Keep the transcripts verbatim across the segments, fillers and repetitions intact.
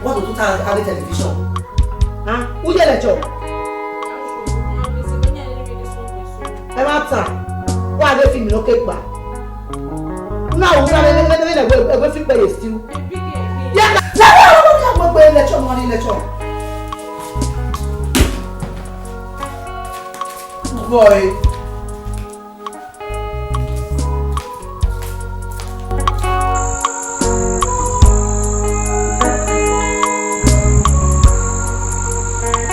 Wa do tuta avbe television. Ah, u ye lẹchọ. Ẹ ma tan. Wa ghe film ne ọ ke kpa. Na u na vbe vbe vbe vbe fi kpe ye stu. Ya ya ya ya gbe lẹchọ mo ni lẹchọ. Boy.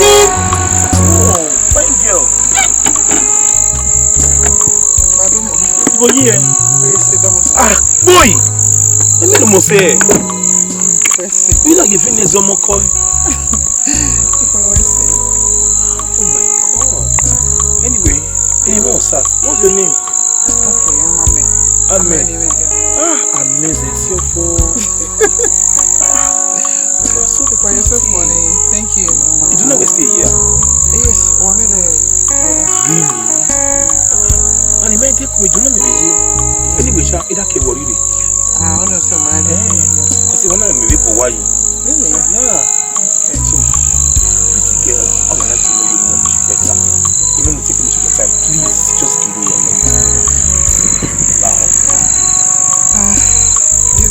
Oh, fine girl. Go here. Ah, boy. Let me know more say. You like a fitness on my call. Oh my God. Anyway, hey, what's up? What's your name? Okay, I'm Amen. Amen. Amen. Ah, amazing. So for Super, you're so funny. Thank you. You do not stay here. Yes, one minute. Really? And it might take me, do not maybe here. Anyway, sha, it can worry me. I don't know, so my Eh, because you want to maybe for why? Really? Yeah. So, pretty girl, I would like to know you much better. You know, take much of your time. Please, just give me your number. Wow. Ah, you,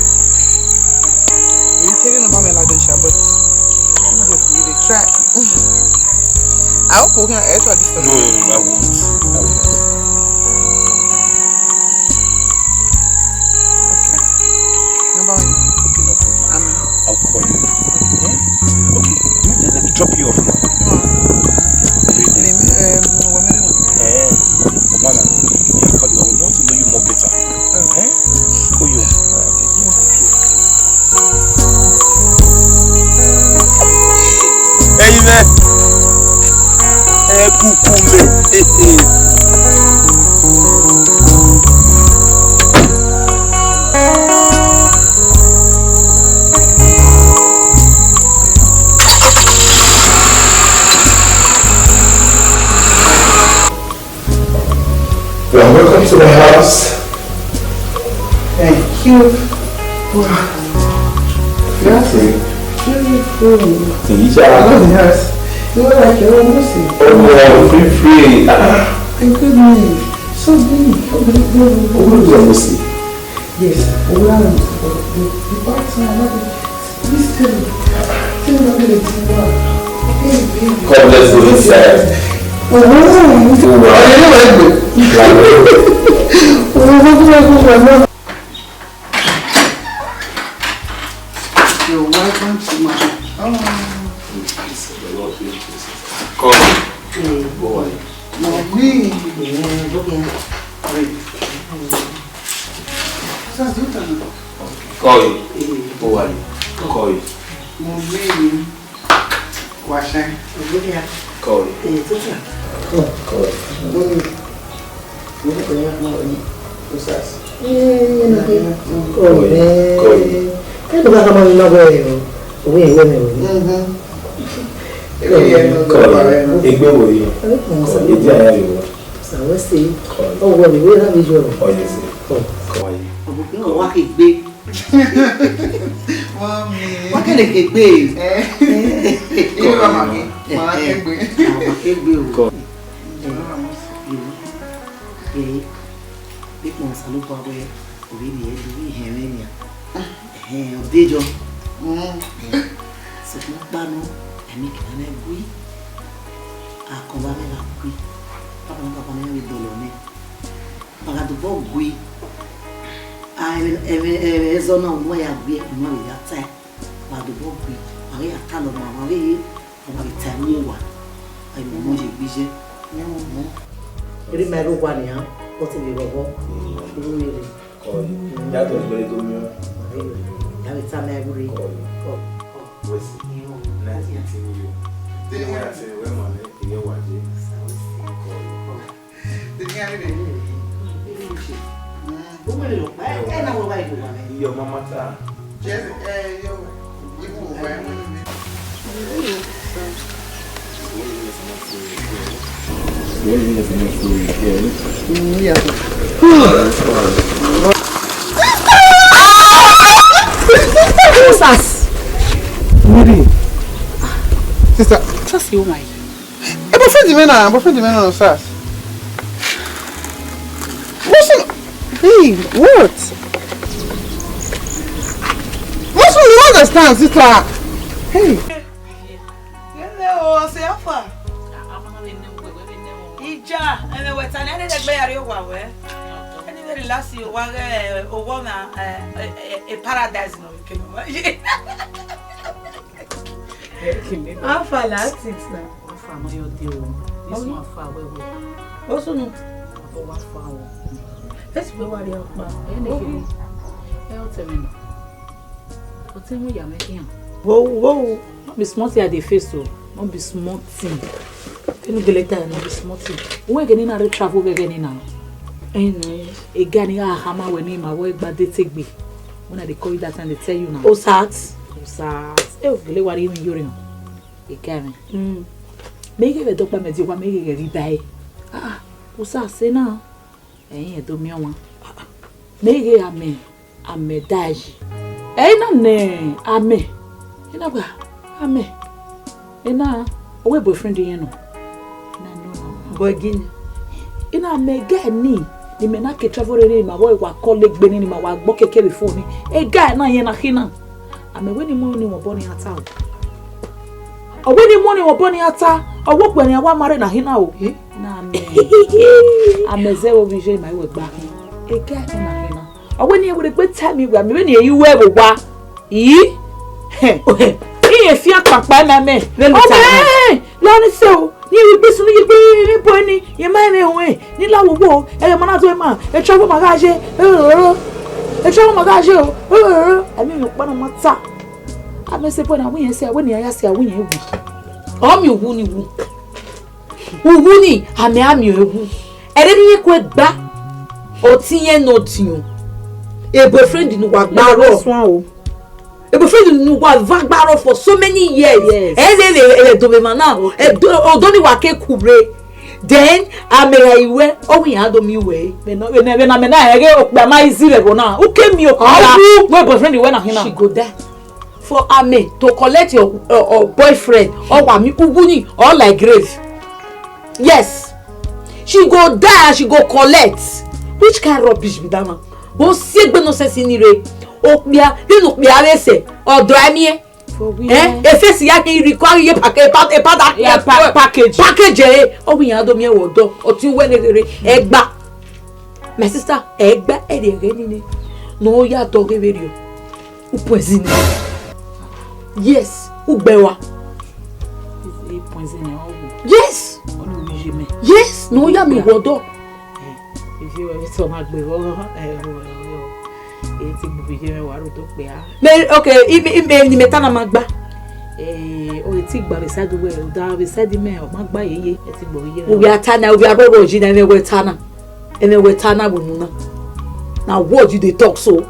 you taking number me like this, but you just really try. I hope we can answer this. No, no, no, I won't. I won't. Okay. Number one. Okay, no problem. Amen. I'll call you. Okay. Eh? Okay. Let me, let me drop you off now. No. Really? Let me, um, what am I doing? Eh, Obana, yeah, I'll call you. I would want to know you more better. Eh? Call you. Ẹyin mẹ, ẹ kúkú mẹ. You are welcome to my house. Thank you. Wow. That's beautiful. Èyí ṣe I love the house. You are like your own Lucy. Oh, wow, free, free. Ah, my goodness. So big. So big. Oh, look at Lucy. Yes, we are on the, the, the part I love it. Please tell me. Tell me what it is you want. Hey, baby. Come, let's go inside. Oh, oh, oh, oh, oh, oh. You're welcome to my home. Come. Hey, boy. Mommy. Yeah, look here. Sasa, do you Koi. Owari. Koi. Mo rí i. Wàṣẹ. Koi. Koi. Koi. Koi. Koi. Koi. Ẹnu bá kọ́mọ mi lọ́wọ́ ẹ̀ o, òwe ìwé mi ò ní. Koi. Egbe wo yi? Koi. Edi aya yi wo? Sàwẹ́sì. Koi. Ọwọ́ mi, wíwá mi yọ. Ọyẹ sí. Koi. Ọ̀bùkún náà wá kí gbé. Mọ́mí. Wọ́n kẹ́lẹ̀ ké gbé. Ẹ. Kí ló bá màá kí? Màá ké gbé. Màá ké gbé o. Ẹ. Ẹ. Bí kò ń sá ló bá wẹ, òbí mi ẹ lu ìhẹ̀rẹ́ ni à. Ẹ̀hẹ̀n, ọ̀dẹ́jọ́. Sọkún panu, ẹ̀mí kìlá náà gbé. Àkànbá mẹ́ta gbé. Bàbá náà bàbá náà yà wí dọ̀lọ̀ náà. Wa gha dobọ gui, a, ẹmwẹ, ẹmwẹ, ẹmwẹ ẹzọ na, unu a ya gui, unu a vbe ya tae. Wa dobọ gui, wa ghi ya talọ ma, wa ghi, wa vbe tae ru owa, a i mu ọmọ ye egbe iye. Erha ima i rre owa nian, ọ te vbe ghọghọ, unu rere. Ya tọ ẹgbẹre do miẹn. Ya vbe tama ẹre rre. Wẹ si, nineteen years. Te ne wa ya sẹ wẹ ma nẹ, iyẹn wa ye. Your mama ta. Jesus! Baby. Sister. Sasi, oh my. Hey, boyfriend me now, boyfriend me now, sir. What's on? Hey, what? What's on? You understand, sister? Hey. Gele o, ọ sẹ, how far? Ija, ẹmwẹ wẹ ta ne ẹdẹdẹgbe ya rrie owa wẹ. Ẹni vbe relax owa ghe owa na, eh, eh, eh, paradise nọ vbe kene owa. How far la sit na? How far no your deal? This one far well well. What's on? How far? Let's go worry about. Anything. Ẹ ọ tẹ mwẹ nọ. Ọtẹn mwẹ ya mwẹ khian. Wo, wo. No be small thing I dey face o. No be small thing. Kene gele ta no be small thing. Wẹ gele na re travel gẹgẹ ni na. Ẹn, e guy ni a hama wẹ ni ma wẹ gba de te gbe. When I dey call you that time, they tell you now. Osat. Osat. E o gele wa ri mi yori. E guy mi. Mm. Me ghe vbe dọkpa mẹ di wa me ghe ghe ri ba e. Ah, Osat se na. Ẹyin ẹdo miẹn ọmwa. Me ghe amẹ, amẹ da yi. Ẹ i na nẹ amẹ. I na gba amẹ. I na, ọ wẹ boyfriend yẹn nọ. I na nọ na. Boy gini? I na mẹ guy ni, ni mẹ na ke travel rere ma vbọ wa call egbe ni, ni ma wa gbọ keke vbe phone ni. E guy na yẹn na khin na. Amẹ wẹ ni mu ni wọn bọ ni ata o. Ọ wẹ ni mu ni wọn bọ ni ata. Ọ wẹ okpẹn ni a wa ma rre na khin na o. Eh? Na mẹ. Amẹ zẹ vbe ovbi iye ma i wẹ gba khin. E guy ni na khin na. Ọ wẹ ne irẹn wẹ egbe tẹ mi wẹ, amẹ vbene irẹn ru ẹvbo owa. I? Hẹ. Irẹn fian kpakpa ima mẹ. Vbene u ta na. Ọmẹ, la ni sẹ o. Ne irẹn wẹ egbe sunu ye egbe vbe bọ ni, ye ma rẹn huẹn. Ni la wo wo, ẹghẹ ma na do ima, e travel ma gha ye. E travel ma gha ye o. Ẹmwẹ ne ọkpa na ma ta. Amẹ sẹ bọ na, wẹ irẹn sẹ, wẹ ne iran ya sẹ, wẹ irẹn wu. Ọ miẹn uwu ni wu. Uwu ni, amẹ a miẹn uwu. Ẹre ne irẹn ku egba, ọtiẹn ne ọtiẹn. E boyfriend ne uwa gba rọ. Suan o. E boyfriend ne uwa va gba rọ for so many years. Yes. Ẹ lele ẹdọ vbe ma na. Okay. Ẹdọ, ọdọ ni wa ke ku rre. Then, amẹ gha iwẹ, ọ wẹ iran do miẹn uwẹ. Vbene, vbene, vbene amẹ na, ẹghẹ okpia ma easy level na. U ke miẹn okpia. Ọwu. Wẹ boyfriend wẹ na khin na. She go die. For Ame to collect your, uh, uh, boyfriend, ọ wa miẹn uwu ni, or like grave. Yes. She go die and she go collect. Which kind rubbish be that one? Bo si egbe nonsense ni rre. Okpia, vbene okpia vbe sẹ, ọdọ a miẹn. For where? Eh? E face ya khin, require ye pack-, e pa-, e pa-, yeah, pa-, package. Package, eh? Ọ wẹ iran do miẹn vbe ọdọ, ọtiẹn uwẹ ne kherhe, ẹgba. My sister, ẹgba ẹrriẹ ẹghẹ nene, ne ọ ya dọghe vberriọ. U poison. Yes, u gbe ẹre. Is he poison ẹre? Yes. Ọ na ru iye mẹ. Yes, ne ọ ya miẹn vbe ọdọ. Eh, ivie ruẹ vbe te ọ ma gbe vbọ, eh, eh, eh, eh, e te gbe iye mẹ wa ru do kpia. Me, okay, i, i, i, ni mẹ ta na ma gba. Eh, ọ e ti gba vbe side uwẹ, ọ da vbe side mẹ, ọ ma gba yeye, e ti gbe iye mẹ. Uwẹ a ta na, uwẹ a rhọrhọ yi na, ẹmwẹ wẹ ta na. Ẹmwẹ wẹ ta na wẹ unu na. Na what you dey talk so?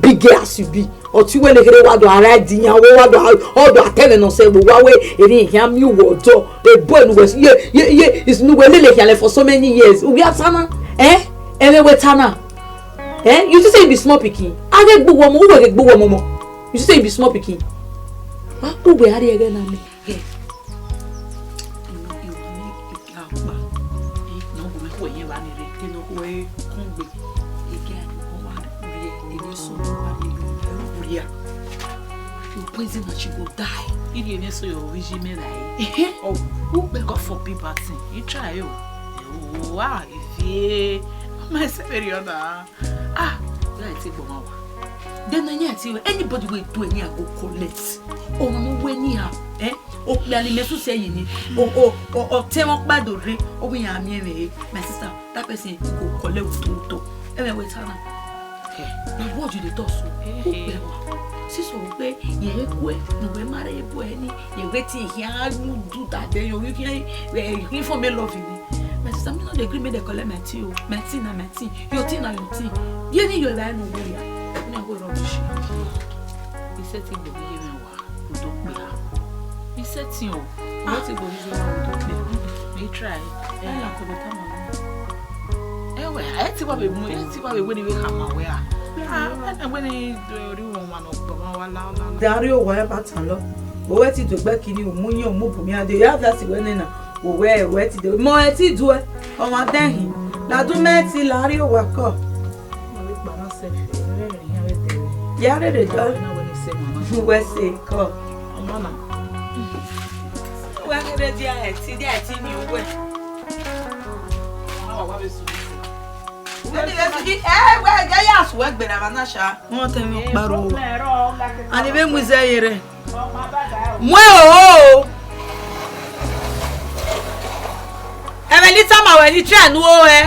Big girl as you be. Ọtiẹn uwẹ ne kherhe wa do ara di yan, wa do, wa do atẹmwẹ nọ sẹ, wa wẹ, eri hian mi wọ ọdọ. A boy ne uwẹ, ye, ye, ye, is ne uwẹ lele khian lẹ for so many years. Uwẹ a ta na? Eh? Ẹmwẹ wẹ ta na? Eh? You think say you be small pikin? A ghe gbe uwẹ ọmọ, uwẹ ghe gbe uwẹ ọmọ ọmọ. You think say you be small pikin? Wa kpe uwẹ a rrie ẹghẹ na mẹ. Hẹ. Iwa ne akpa, eh, ne ọ gu mwẹ khuẹ yẹn vba ni rre, te ne ọ khuẹ kungbe. Ege a ni ọ wa rrie, ege sunu wa rrie, ọ rria. You poison her, she go die. Iri ene so your vision me like. Ehe. Oh, who beg God forbid bad thing? You try o. Oh, wow, if you, my severity on that. Ah, ya ete gbọmọ wa. Then na yan ti anybody wey do any, I go collect. Ọmọ no we ni ha, eh? Okpia ni mẹ suse yi ni. O, o, o, o te wọn kpa do re. O we yan mi eme. My sister, that person go collect with to to. Eme we ta na. Eh, na what you dey talk so? Eh, eh. Okpia wa. Sister, we pe ye kue, no we marry boy ni. Ye wetin he a do that day, you can, eh, he for me love me. My sister, me no dey gree make dem collect my thing o. My thing na my thing. Your thing na your thing. Ye ni your line no go ya. Me go rubbish. He said thing go be here wa. Odo pe ha. He said thing o. He said thing go be here wa. Odo pe. Me try. Eh, na ko be come on. Eh, we, eh, ti wa be mu, eh, ti wa be we ni we come on, we are. Ah, and when he do, do one man of the one, one, one, one. Dario, why about Talo? Owẹ ti do gbe kini umu yan umu bu mi ade. Ya via si wẹ nena. Owẹ, owẹ ti do. Mọ ẹ ti duẹ. Ọmwa dẹn hin. Ladu mẹ ti la rrie owa kọ. Ya rere dọ. Uwẹ se kọ. Uwẹ rere dia ẹti, dia ẹti ni uwẹ. Uwẹ rere dia, ẹ, wẹ gẹ ya su ẹgbẹre vbe na sha. Wọn tẹ mi kparo. Ani vbe mu ize ye rẹ. Mu ẹro. Ẹmwẹ ne I tama ruẹ ne I try ne u ru ẹe.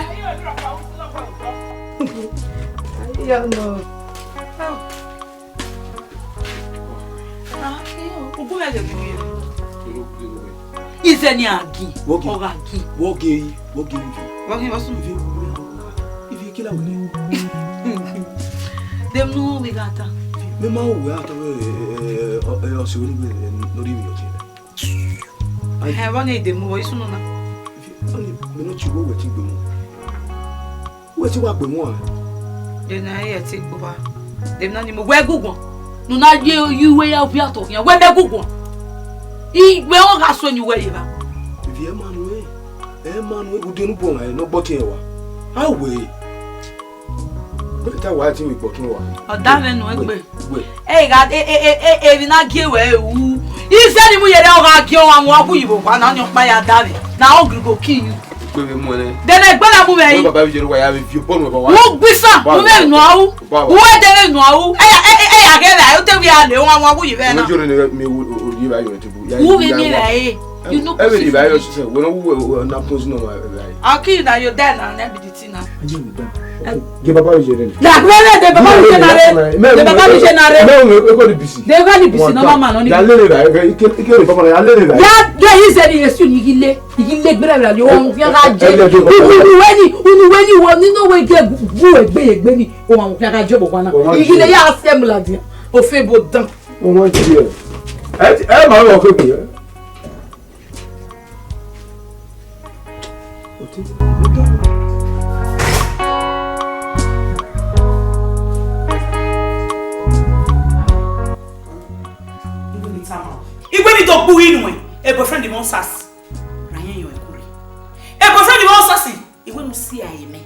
Ize ne a gin, ọ gha gin. Vbọ gin, vbọ gin. Vbọ gin, vbọ sunu. Ivi kila wele. Dem nu wẹ gha ta. Mẹ ma wẹ a ta wẹ, eh, eh, eh, ọ, eh, ọ si wẹ ni wẹ, eh, no ri mi yọ tie. Hẹ, vbọ ni dem mu vbọ isu nọ na. Ivi, ọ ni, mẹ no chi wẹ wẹ ti gbe mu. Wẹ ti wa gbe mu a. De na ye ti gbe ba. Dem na ni mu wẹ guguan. Nu na ye yu wẹ ya via to yan. Wẹ mẹ guguan. I wẹ ọ gha so ni wẹ ye ba. Ivi ẹ ma nu ẹ. Ẹ ma nu ẹ, ude nu bọ nẹ, nọ gbọ tiẹn wa. A wẹ. Bẹ́ẹ̀ ta wàá ti mi gbọ̀tún wa. Ọ da vbe nu egbe. Wẹ̀. Ẹ gha, e, e, e, e, emwi na gie wẹ ru. Ize ni mu yẹrẹ ọ gha gie ọmwa mu ọghu yi vbe owa na ni ọkpa ya da vbe. Na ọ girigo ki yu. Gbe vbe mu ẹnẹ. Dẹnẹ egbe na mu vbe yi. Baba vbe yẹrẹ wa ya vbe vi obọ nu baba wa. Wo gbisa, mu vbe nu awu. Wo de vbe nu awu. Ẹ ya, ẹ, ẹ, ẹ ya ghe vbe, o te wi a le, ọmwa mu ọghu yi vbe na. Wo jore ne mi wo, o, o, yi vbe ayo te bu. Wo vbe mi vbe. You know, ẹ vbe ni vbe ayo sise, wẹ no wu, wẹ, wẹ na pose no wa vbe. Aki na yo de na, ne bi Tina. Ge baba mi jere. Da gbẹrẹ de baba mi jere na re. De baba mi jere na re. Me me e ko di bisi. De ga ni bisi no mama no ni. Ya lele ba, ike ike re baba ya lele ba. Ya de ize ni Yesu ni gile. Igile gbẹrẹ ra yo won fi ga je. Unu weni, unu weni wo ni no we ge bu egbe egbe ni. O ma fi ga je bo wana. Igile ya se mu la dia. O fe bo dan. O ma ti e. E ma wo ko bi. Iwẹ ni do gbu inu ẹ, e boyfriend mwẹ Osasi. Ra yẹn yọ ẹkure. E boyfriend mwẹ Osasi, iwẹ nu si a ye mẹ.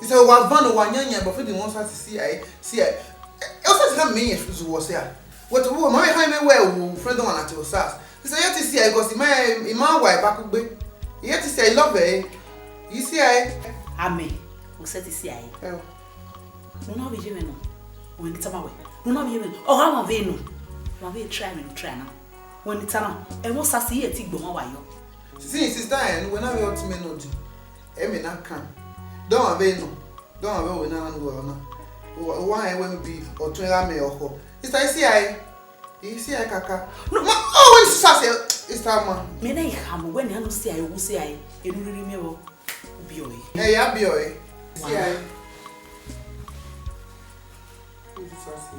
He said, wa van wa nyanyan, e boyfriend mwẹ Osasi si a ye, si a ye. Osasi na me yẹn zu wọ si a. Wẹ to wo, ma me kha mẹ wẹ u friend ọmwa na te Osasi. He said, iye ti si a ye, because ima, ima wa eba kugbe. Iye ti si a ye, I love ẹ. I si a ye. Amen. Osasi si a ye. Ẹ o. Ne u na vbe ye mwẹ nọ, wẹ ne I tama wẹ, ne u na vbe ye mwẹ nọ, ọ gha mwẹ vbe nọ, wa vbe try mwẹ ne u try na. Wẹ ne I tama, ẹmwẹ Osasi, iye ti gbe ọmwa wa yọ. Since sister ẹn, wẹ na vbe hurt me nọ di, ẹmwẹ na kan. Dọmwa vbe nọ, dọmwa vbe wẹ na rhan uwa ọna. Uwa, uwa rẹn wẹ maybe ọtẹn gha mẹ ọkhọ. Sister, I si a ye. I si a ye kaka. No, ma, oh, wẹ ne sister sẹ, sister ma. Mẹ na I khama wẹ ne a no si a ye, wu si a ye, enu rhirhi miẹn vbọ. Biẹ ọre. Ẹ ya biẹ ọre. Si a ye.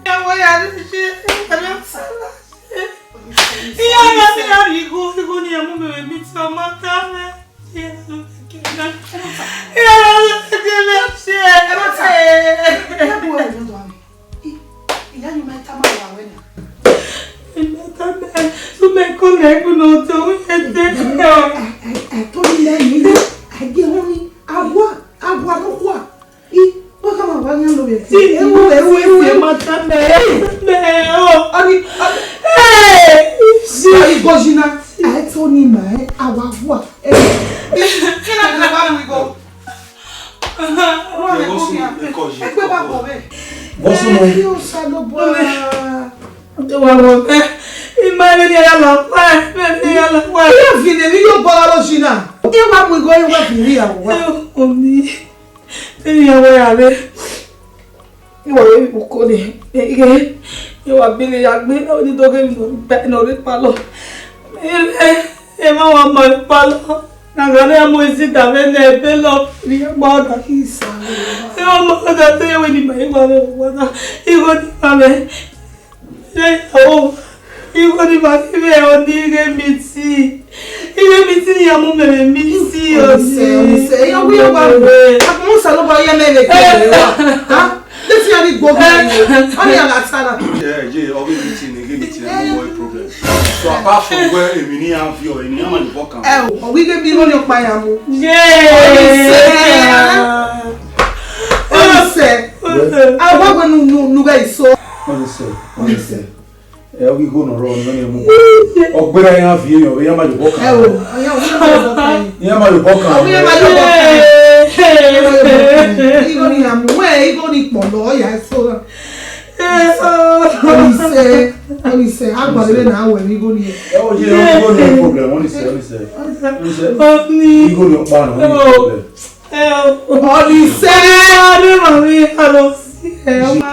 Ìyàwó ya lè ṣe, ìyàwó ya lè ṣe. Ìyàwó ya lè ṣe, ìgò, ìgò ni ẹ̀mú mi rẹ̀ mi ti ọmọ tá mẹ́. Ìyàwó ya lè ṣe, ìyàwó ya lè ṣe. Ẹ má ta. Ẹ bú ẹ̀wọ̀n lọ́dọ̀ àmì. Ìyá yìí máa ń tá máa wà wẹ́nà. Ìgbà tá bẹ́ẹ̀, tó bẹ́ẹ̀ kọ́ lẹ́gùn náà tó ń yẹ dé. Àìtó nílẹ̀ yìí, àìjẹun ni, àwa, àwa ló kú à. I, wọ́n ká máa wá yán lórí ẹ̀. Tí ewu, ewu, ewu, ewu, ewu. Mata mẹ, mẹ o. Ọni, ọni. Hey! Ọni gọjina. Ẹ tó ní mà ẹ, àwa wà. Ẹ, kí náà ní wàá mú igbó? Wọ́n lè kó mi àpè. Ẹ gbé bá bọ̀ bẹ́ẹ̀. Bọ́sùn mọ́. Ẹ yóò sá ló bọ́ ara. Ọjọ́ wa wọ̀ bẹ́ẹ̀. Ìmọ̀ ẹni ni ẹ yà lọ pa ẹ̀, ẹni ni ẹ yà lọ pa ẹ̀. Ẹ yà fi lè rí yóò bọ́ ara lójì náà. Ẹ wá mú igbó, ẹ wá fi rí ìyàwó wa. Ẹ ò ní. Ẹ yà wọ yàrá. Iwọ rẹ iko ni, ighe, iwa bili ya gbe, oni do ghe mi nọ, nọ rre palọ. Ẹ, ẹ, ẹ ma wa ma palọ. Na gha ne mo isi da vbe ne ebe lọ, ni ma da. Ẹ ma da te we ni ma iwa vbe wa da. Igho ni ma vbe. Ẹ, o. Igho ni ma ki vbe o ni ighe mi ti. Ighe mi ti ni ya mu mẹ vbe mi ti o ni. Ọnise, ọnise, iye wi wa mu. Akumusa ló bá yẹ mẹ lè gbé wa. Ha? This year ni gbogbo. Ani ala tara. Yeah, yeah, ọgẹ mi ti ni, ighe mi ti ni, no problem. So apart from where èmi ni a fi ọ, èmi a ma lè bọ kan. Ẹ o, ọwọ ighe mi ló ní ọkpa ya mu. Yeah. Ọnise. Ọnise. Awa gbe nu nu nu ghe iso. Ọnise. Ọnise. Ẹ, ọ ghi igho nọ rrọọ, nọ ne mu. Ọ gberra iran viọ, iran ma ye obọ kan. Ẹ o, iran ma ye obọ kan. Iran ma ye obọ kan. Ọ ghi iran ma ye obọ kan. Iran ma ye obọ kan. Igho ni iran mu, wẹ igho ni kpọlọ, ọ ya eso ra. Ọnise, ọnise, agbọnọ na wẹ igho ni. Ẹ, ọ ye igho ni problem, ọnise, ọnise. Ọnise. Igho ni ọkpa nọ, ọnise problem. Ọnise. Ọnise, mami, a lọ si ẹ, ọmọ.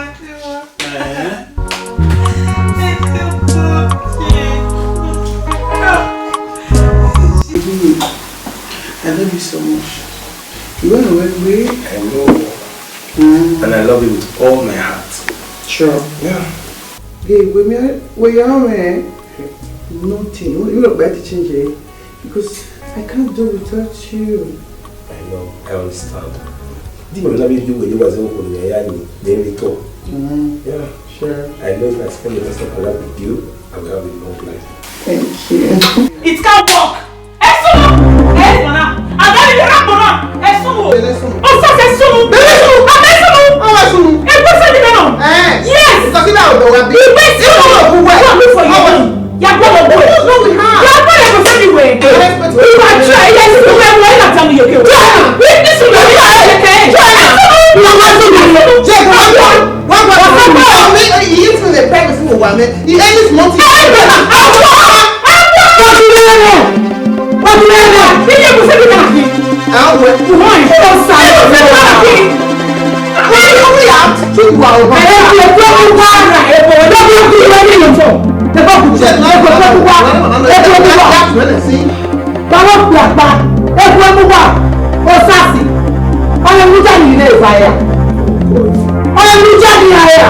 I love you so much. You went away, I know. Mm. And I love you with all my heart. Sure. Yeah. Hey, we me, we are man. Nothing. You look better change, eh? Because I can't do without you. I know. I understand. Di mo na bi ju we ni wa ze ko ni ya ni, then we talk. Mm. Yeah. Sure. I know if I spend the rest of my life with you, I will have a long life. Thank you. It can't work. Ẹ sunu! Ẹ sunu na! Àgbà ni rírà pọ̀ náà! Ẹ sunu! Ẹ sunu! Ọ̀sán ẹ sunu! Ẹ sunu! Àgbà ẹ sunu! Ẹ sunu! Ẹ gbọ́ sẹ́ni mẹ́nà! Ẹ! Yes! Ìtọ́sílẹ̀ ọ̀dọ̀ wa bí. Ìgbésí ọ̀dọ̀ wa bí. Wọ́n mú fọ yìí. Yàgbọ́ lọ bọ̀ ẹ̀. Yàgbọ́ lọ bọ̀ sẹ́ni wẹ̀. Ìwà àti ẹ̀yẹ ti fún ẹ̀wọ̀n ẹ̀ nàta mi yòókè. Witness mi lórí àwọn ẹ̀kẹ́. Wọ́n gba ọ̀sán bá ọ̀mí ìyí tún lè pẹ́ mi fún òwà mi. Ìyẹn ní small thing. Ẹ ẹ gbọ́dọ̀ àwọn ọmọ ọdún lẹ́rẹ̀. Ọdún lẹ́rẹ̀. Iye kò sẹ́ni náà kì. Àwọn ọmọ ẹ̀. Wọ́n ń sọ sáré ọ̀sẹ̀ náà kì. Wọ́n yóò rí àtúntò ìwà ọ̀rọ̀. Ẹ ẹ fi ẹgbẹ́ ọmọ wa rà ẹ̀bọ̀ lọ́wọ́ ọdún lẹ́rẹ̀ lọ́tọ̀. Ẹ bá kù jẹ́. Ẹ bá kù wá. Ẹ bá kù wá. Báwo gbàgbà? Ẹ bá kù wá. Ó sá sí. Ọmọ ẹ̀mú jáde nílé ìfàyà. Ọmọ ẹ̀mú jáde ní àyà.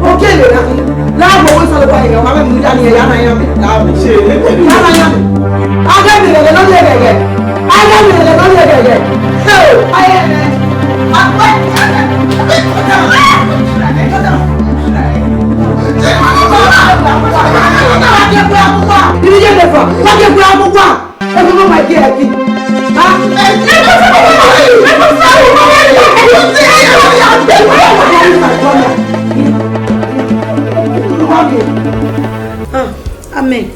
Okele na. Láàbò owó sọ̀rọ̀ báyìí, ọmọ ẹ̀mú jáde ní ẹ̀yà náà yá mi. Láàbò. Yá náà yá mi. Agẹ́mi lẹ̀lẹ̀ lọ́dún ẹ̀gẹ̀gẹ̀. Agẹ́mi lẹ̀lẹ̀ lọ́dún ẹ̀gẹ̀gẹ̀. Ṣé o? Ayé rẹ̀. Àpẹ́. Ibi yẹn lè fà, wọ́n ti gbé amú wá. Ẹ fẹ́ mọ́ máa jẹ ẹ̀kí. Ha? Ẹ kọ́ sọ́wọ́, ẹ kọ́ sọ́wọ́, wọ́n fẹ́ jẹ ẹ̀kí. Ah, amen.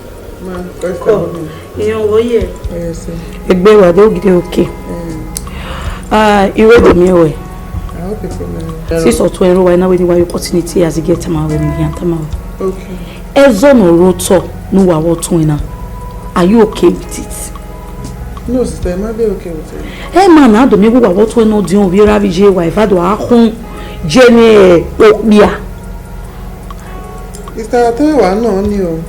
Ma, praise the Lord. Iyan wo ye? Yes, sir. Egbe wa de ogide oke. Mm. Ah, iwe de mi we. I hope you feel me. Since Ọtun ẹre wa na we ni wa opportunity as you get tama we ni yan tama we. Okay. Ẹzọ nọ rre otọ ne uwa vbe Ọtun na. Are you okay with it? No, sister, I might be okay with it. Ẹ ma na do mi wa vbe Ọtun na odiọn ovbi erha vbe iye wa eva do a khun je ne okpia. Sister, I tell you what, no, no.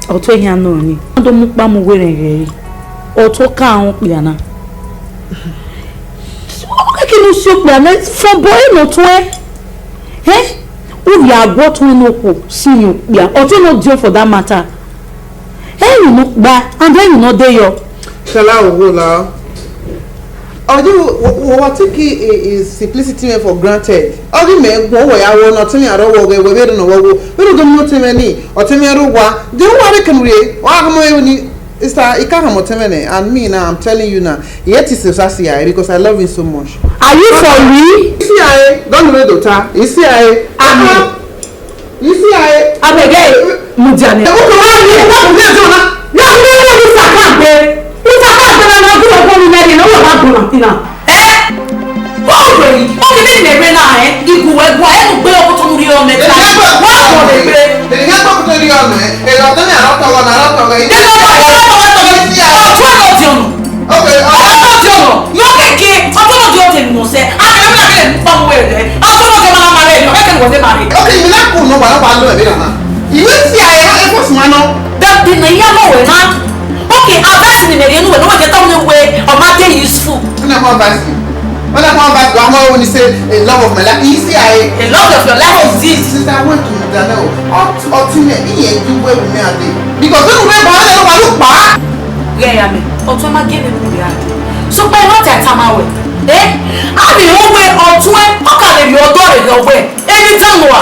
Ọtun ehian nọ ni. Ọ do mu ukpa mu werriẹ ghe ẹre. Ọtun ka rẹn okpia na. Ọ keke ne u si okpia na, from boy ne Ọtun ẹ. Ẹ? U vbe a gu Ọtun ne okhuo si rẹn okpia. Ọtun ne odiọn for that matter. Ẹ, you no kpa, and then you no dey your. Shala wo la. Ọ ghi wa take i- i- simplicity mẹ for granted. Ọ ghi mẹ gbọn wẹ ya wọ ne ọtẹn mwẹ arọ wọ ghẹ wẹ vbe rhunmwuda wọ wo. Vbene u do miẹn ọtẹn mwẹ ni, ọtẹn mwẹ rre owa. De uwa rre kẹ mu rrie, wa hama ẹre ni, sister, I ka hama ọtẹn mwẹ nẹ, and me now, I'm telling you now, I hate this society, I, because I love him so much. Are you for real? Isi ae, don't read the ta. Isi ae. Amen. You see, I Abeg, eh, mudia nẹ. Ẹ kò wá ní ẹ̀ka kò ní ẹjọ́ náà. Ní ọdún yẹn ní Sàkáàgbé. Ní Sàkáàgbé náà máa gbọ́dọ̀ gbọ́ mi lẹ́yìn náà, wọ́n bá gbọ́dọ̀ sí náà. Ẹ bọ́ọ̀lù rẹ̀ yìí, ó ti ní ìmẹ̀rẹ̀ náà ẹ̀, ìgò ẹ̀gbọ́n ẹ̀ ń gbé ọkọ̀ tó ń rí ọmọ ẹ̀ tí a wá bọ̀ lè gbé. Ènìyàn tó kù tó rí ọmọ ẹ̀, èrò ọ̀tọ́ ní àrọ́tọ̀ wọn, àrọ́tọ̀ wọn. Nínú ọmọ ẹ̀ lọ́wọ́ wọn tó lè fi àwọn ọ̀tún ọ̀nà òdì ọ̀nà. Okay, uh, ọjọ́ ọjọ́ ọ̀nà yóò kẹ̀kẹ́ ọjọ́ ọjọ́ ọjọ́ tẹ̀lé mọ̀ sẹ́ akẹ́kẹ́ bí akẹ́kẹ́ ń pọ̀ wẹ̀ rẹ̀ ọjọ́ ọjọ́ máa ma rẹ̀ yọ kẹ́kẹ́ wọ́n fẹ́ máa rẹ̀. Okay, mi na ku no wa wa lo ebe na. Ìwé tí a yẹ ẹ fọ sùn wa nọ. Dẹ́pì ní ìyá náà wẹ̀ náà. Okay, advice ni mẹ̀rẹ̀ inú wẹ̀ ló wẹ̀ jẹ́ táwọn ewé ọmọ adé useful. Ẹ náà kọ́ advice mi. Ẹ náà kọ́ advice mi. Àwọn ọmọ wo ni ṣe a love of my life. Ìyí sí àyè. A love of your life is this. Sister, I want to know. Ọtí mẹ, ìyẹn ju wẹ́wù mi àdé. Because nínú wẹ́wù mi àdé ló wà ló pa á. Ghẹ ya mẹ, ọtún ẹ má gé mi kúrò yá. Sọpẹ́ iná tẹ̀ tá máa wẹ̀. Ẹ́, a lè rán wẹ ọtún ẹ, ọkà lè rí ọdọ́ rẹ̀ lọ wẹ̀. Ẹni táwọn wà.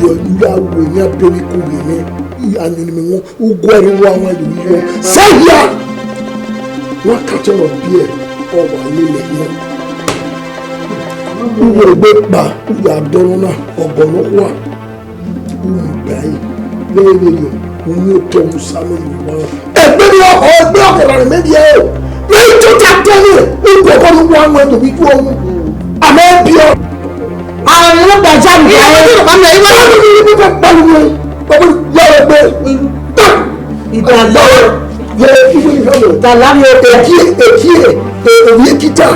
yọ, u ya ru emwi abẹvbe ku vbe mwẹ. I gha miẹn ne imẹ wọn, u guẹ rre uwa wan ye iyọ. Sẹ hia! Wa ka tọrọ biẹ, ọ wa lele hian. U wẹ egbe kpa, u ya dọnọ na, ọgọ nọkhua. U mu gba ẹre, vbe ẹre vberriọ, u mu otọ mu Samuẹl vbe owa. Egbe ne ọ họ, egbe ọkẹra ne mẹ rhie ẹre. Vbe I tota tẹn nẹ, u gu ọgọ ne uwa wan do vbe idu ọmọ. A ma biẹ. Àwọn èèyàn ló gba jáde. Ìyá wọn dúró pa mi, ìwọ ló ní ibi tó pẹ̀lú wọn. Bàbá yà wọ pé ta. Ìgbà lọ. Yẹ ibi ní ìfẹ́ lọ. Tàlá mi ò tẹ̀. Èkí èkí èkí èkí ta.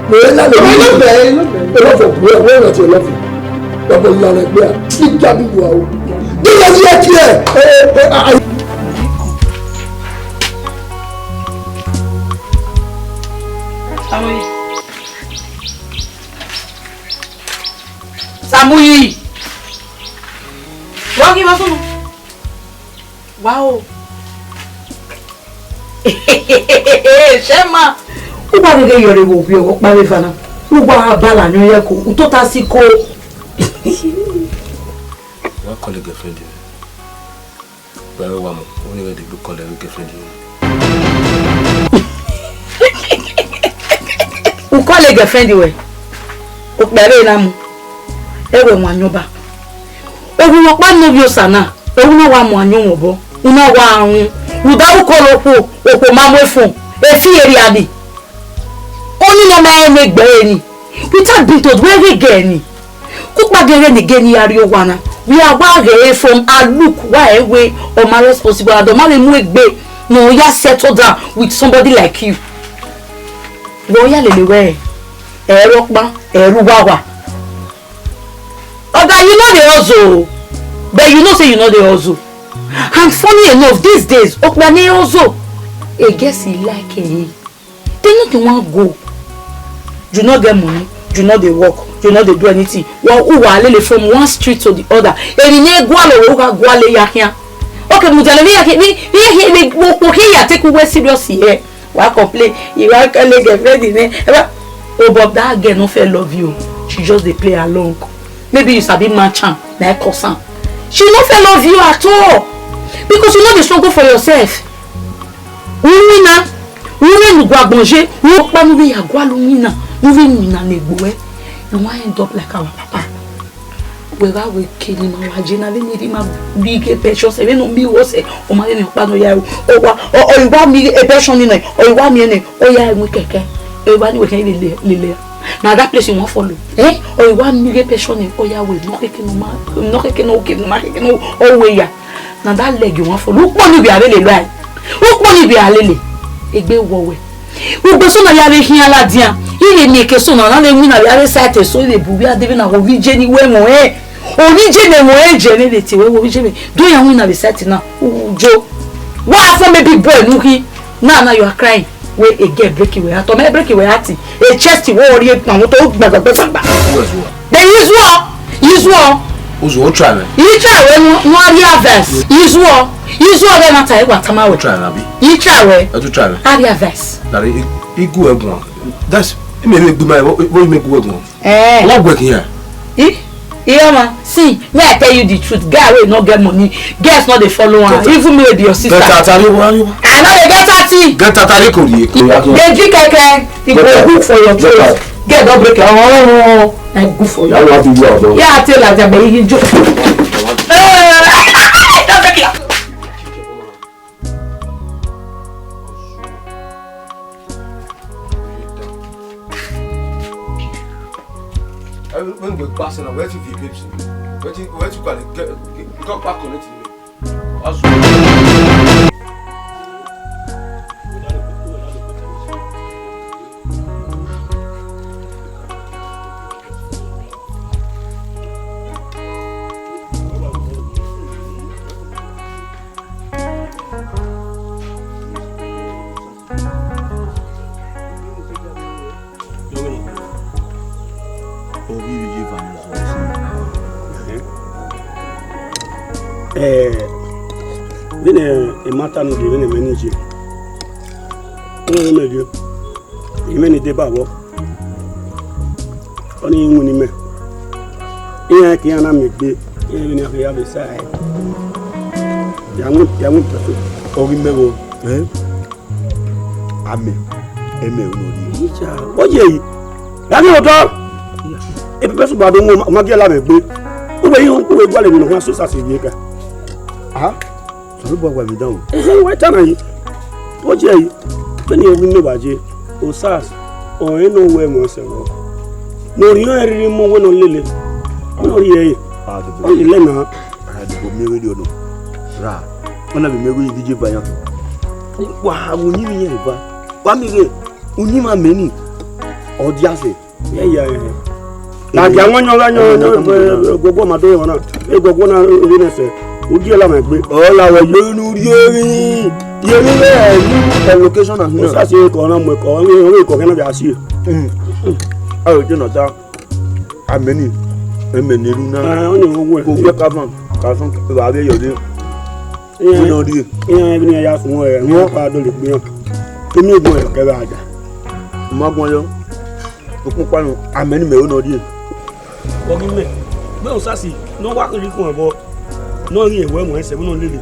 Mo yẹ lálẹ́. Ọmọ yóò bẹ̀ ẹ́, yóò bẹ̀ ẹ́. Ẹ lọ́fọ̀, mo yẹ wọ́n rántí ẹ lọ́fọ̀. Bàbá ìlànà ẹgbẹ́ à. Ìjà bí wà o. Bí wọ́n yẹ kí ẹ. Ẹ ẹ ẹ. Samuyi. Wa ghi vba sunu. Wa o. Shema. U wa ghe yọre wo bi ọkpa vbe eva na. U wa bala ni ye ko. U tota si ko. Wa call girlfriend. Wẹ wa mu, u ni vbe degbe call girlfriend. U call girlfriend wẹ. Okpẹ vbe na mu. Ẹ wẹ wan yọnba. Ohu ọkpa ne ovbi osa na, ohu na wa mu ayọn mwẹ obọ, u na wa run, rhunmwuda u call okhuo, okhuo ma mu efun, e fi eri a ni. Ọni ne ọ ma rẹn ne egbe ẹre ni, without being told, wẹ ghe gẹ ni. Kukpa ghe ne egbe ni a rrie owa na, we are wa ghe from a look, wa ẹ wẹ ọ ma responsible, and ọ ma vbe mu egbe ne ọ ya settle down with somebody like you. Vbe ọ ya lele wẹ, ẹ rre ọkpa, ẹ rre uwawa. Oga, you know the hustle, but you know say you know the hustle. And funny enough, these days, okpia ne hustle, e guess he like it. Then nothing wan go. You no get money, you no dey work, you no dey do anything. Wa u wa lele from one street to the other. Eni ne gualọ we u gha gualọ ya khian. Okay, mu tẹlẹ mi ya khian, mi mi ya khian, mi wo khian ya take we serious here. Wa complain, you wan call a girlfriend nẹ. Ẹ bá, oh, but that girl no fit love you. She just dey play along. Maybe you sabi match am, na e cause am. She no fit love you at all. Because you no dey struggle for yourself. Uwinna, uwinna ne u gua agbọn ye, u kpa ne u vbe ya gualọ uwinna, ne u vbe winna ne egbe ruẹ. You wan end up like our papa. Wẹ gha wẹ ke ne ima wa je na, vbene erha ima ghi ghe pension sẹ, vbene ọ miẹn igho sẹ, ọ ma vbe emwi ọkpa ne ọ ya ru. Ọ wa, ọ, ọ i wa miẹn pension ni nẹ, ọ i wa miẹn nẹ, ọ ya ru kẹkẹ. Ẹ wa ni wẹ khian lele, lele. Na that place you wan follow. Eh? Ọ i wa miẹn ighe pension nẹ, ọ ya wẹ, nọ keke ne ọ ma, nọ keke ne ọ ke, nọ ma keke ne ọ wẹ ya. Na that leg you wan follow. Ukpo ni vbe a vbe lele a. Ukpo ni vbe a lele. Egbe wọ wẹ. Ugbe so na ya vbe khian ladian. I vbe miẹn eke so na, na vbe winna vbe a vbe site eso, i vbe bu vbe a dee vbe na, ovbi iye ni wẹ ẹmwẹ ọnrẹn. Ovbi iye ne ẹmwẹ ọnrẹn je ne vbe tie wẹ, ovbi iye mwẹ. Do ya winna vbe site na. Ujo. Wa fọ maybe boy nu khin. Now, now you are crying. Wẹ egbe break wẹ heart. Ọ ma break wẹ heart. E chest wọ rhie kpamọ to gbagbagbagba. Who else wọ? Then use what? Use what? Uzu, o try me. I try wẹ nu, nu a real verse. Use what? Use what? Vbe na ta e wa tama wẹ. O try me, abi? I try wẹ. E tu try me. A real verse. Dari, i, i gu ẹgun. That's, i me me gbe ma, what, what you make gu ẹgun? Eh. What work here? I, I, ma, see, may I tell you the truth? Guy wey no get money, girls no dey follow am. Better. Even me wey be your sister. Better, Atari, what are you? I Ẹ na dey get thirty. Get thirty ko ye. Dey drink keke. E go good for your throat. Get that break. Oh, oh, oh, oh. E good for you. That one be your own. Yeah, I tell her that, but you jo-, eh, don't break it. When we pass now, where to be babes? Where to, where to call it? Get, get, come back on it. Ovbi ivbi ye va ne ọ zọ ẹse. Eh, vbene emata ni rhie vbene mẹ ni ye, vbene mẹ ye, imẹ ni deba vbọ, ọnii winna imẹ. Iran ke iran na miẹn egbe, iran vbene iran ya vbe sa ẹe. Ya mu, ya mu pẹpẹ. Ọ ghi mẹ vbọ, eh? Amẹ, ẹmẹ unu rhie. Iye, ọ ye yi. Ya ni otọ. Epẹpẹ sugba do mu, ọ ma gie la mwẹ egbe. Uwẹ yi, uwẹ gualọ emwi ne ọ khian so sasi ye ka. Ah, Osanobua wa emwi dan o. Ehe, wa ta na yi. Ọ ye yi. Vbene ovbi imẹ wa ye, Osas, ọnrẹn ne ọ wẹ ẹmwẹ ọsẹ vbọ. Ne orhiọn ẹre rhirhi mu wẹ ne ọ lele. Ọ ne ọ rhie ẹre. Ah, ọ ye lẹ na. Ara ẹdẹgbọ miẹn vberriọ nọ. Ra, ọ na vbe miẹn vbe idije ba iran. Wa gha vbe uyinmwẹ iran eva. Wa miẹn ghe uyinmwẹ amẹ ni, ọ dia sẹ. Iye, iye, iye. Na dia wọn yọn gha yọn, yọn, yọn, yọn, yọn, yọn, eguọguọ ma do yọn na. Eguọguọ na, ẹ, ẹ, ẹ, sẹ. U die la mwẹ egbe. Ọ la wẹ ye unu rhie emwi. Ye emwi vbe ẹ, ẹ, location na. Osas, e kọ na mu ẹko, ọ vbe, ọ vbe kọ kẹ na vbe a si. Mm. Aro je nọ ta. Amẹ ni, ẹmẹ ne erhunmwu na. Ah, ọ ni vbe wẹ. Ko gbe ka van, ka sọn, evba vbe yọ dee. Iran, wẹ nọ rhie. Iran vbe ne iran ya sun ẹre, wẹ ọkpa do le gbe iran. Emiẹn egbọn ẹre kẹ gha da. Ma guan yọ. Okpukpa nọ, amẹ ni mẹ ro nọ rhie. Ọ ghi mẹ, gbe Osas, ne ọ wa kherhe ikhuan vbọ. Ne ọ ghi wẹ mu ẹsẹ vbene ọ lele,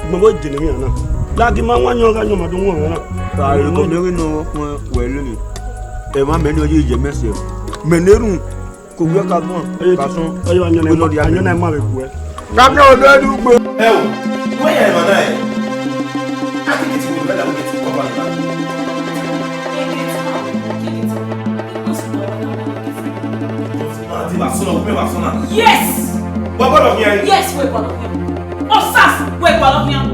ugbẹn vbe je ne emwi na. Ladian ma wan yọn gha yọn ma do wọn na. Ka eko miẹn ghe ne ọ khuẹn wẹ lele. Ẹmwẹ mẹ ne ọ ye ye mẹ sẹ. Mẹ ne erhunmwu, ko wiẹ ka guan, ka sọn. Ọ ye wa yọn ne, wẹ nọ dia ayọn ne ma vbe guẹ. Ka miẹn odẹ dugbo. Ẹ o, wẹ ya emwa na ẹ? A ghi get we brother, we get cover na. Yes! Wa gualọ khian? Yes, wẹ gualọ khian. Osas, wẹ gualọ khian.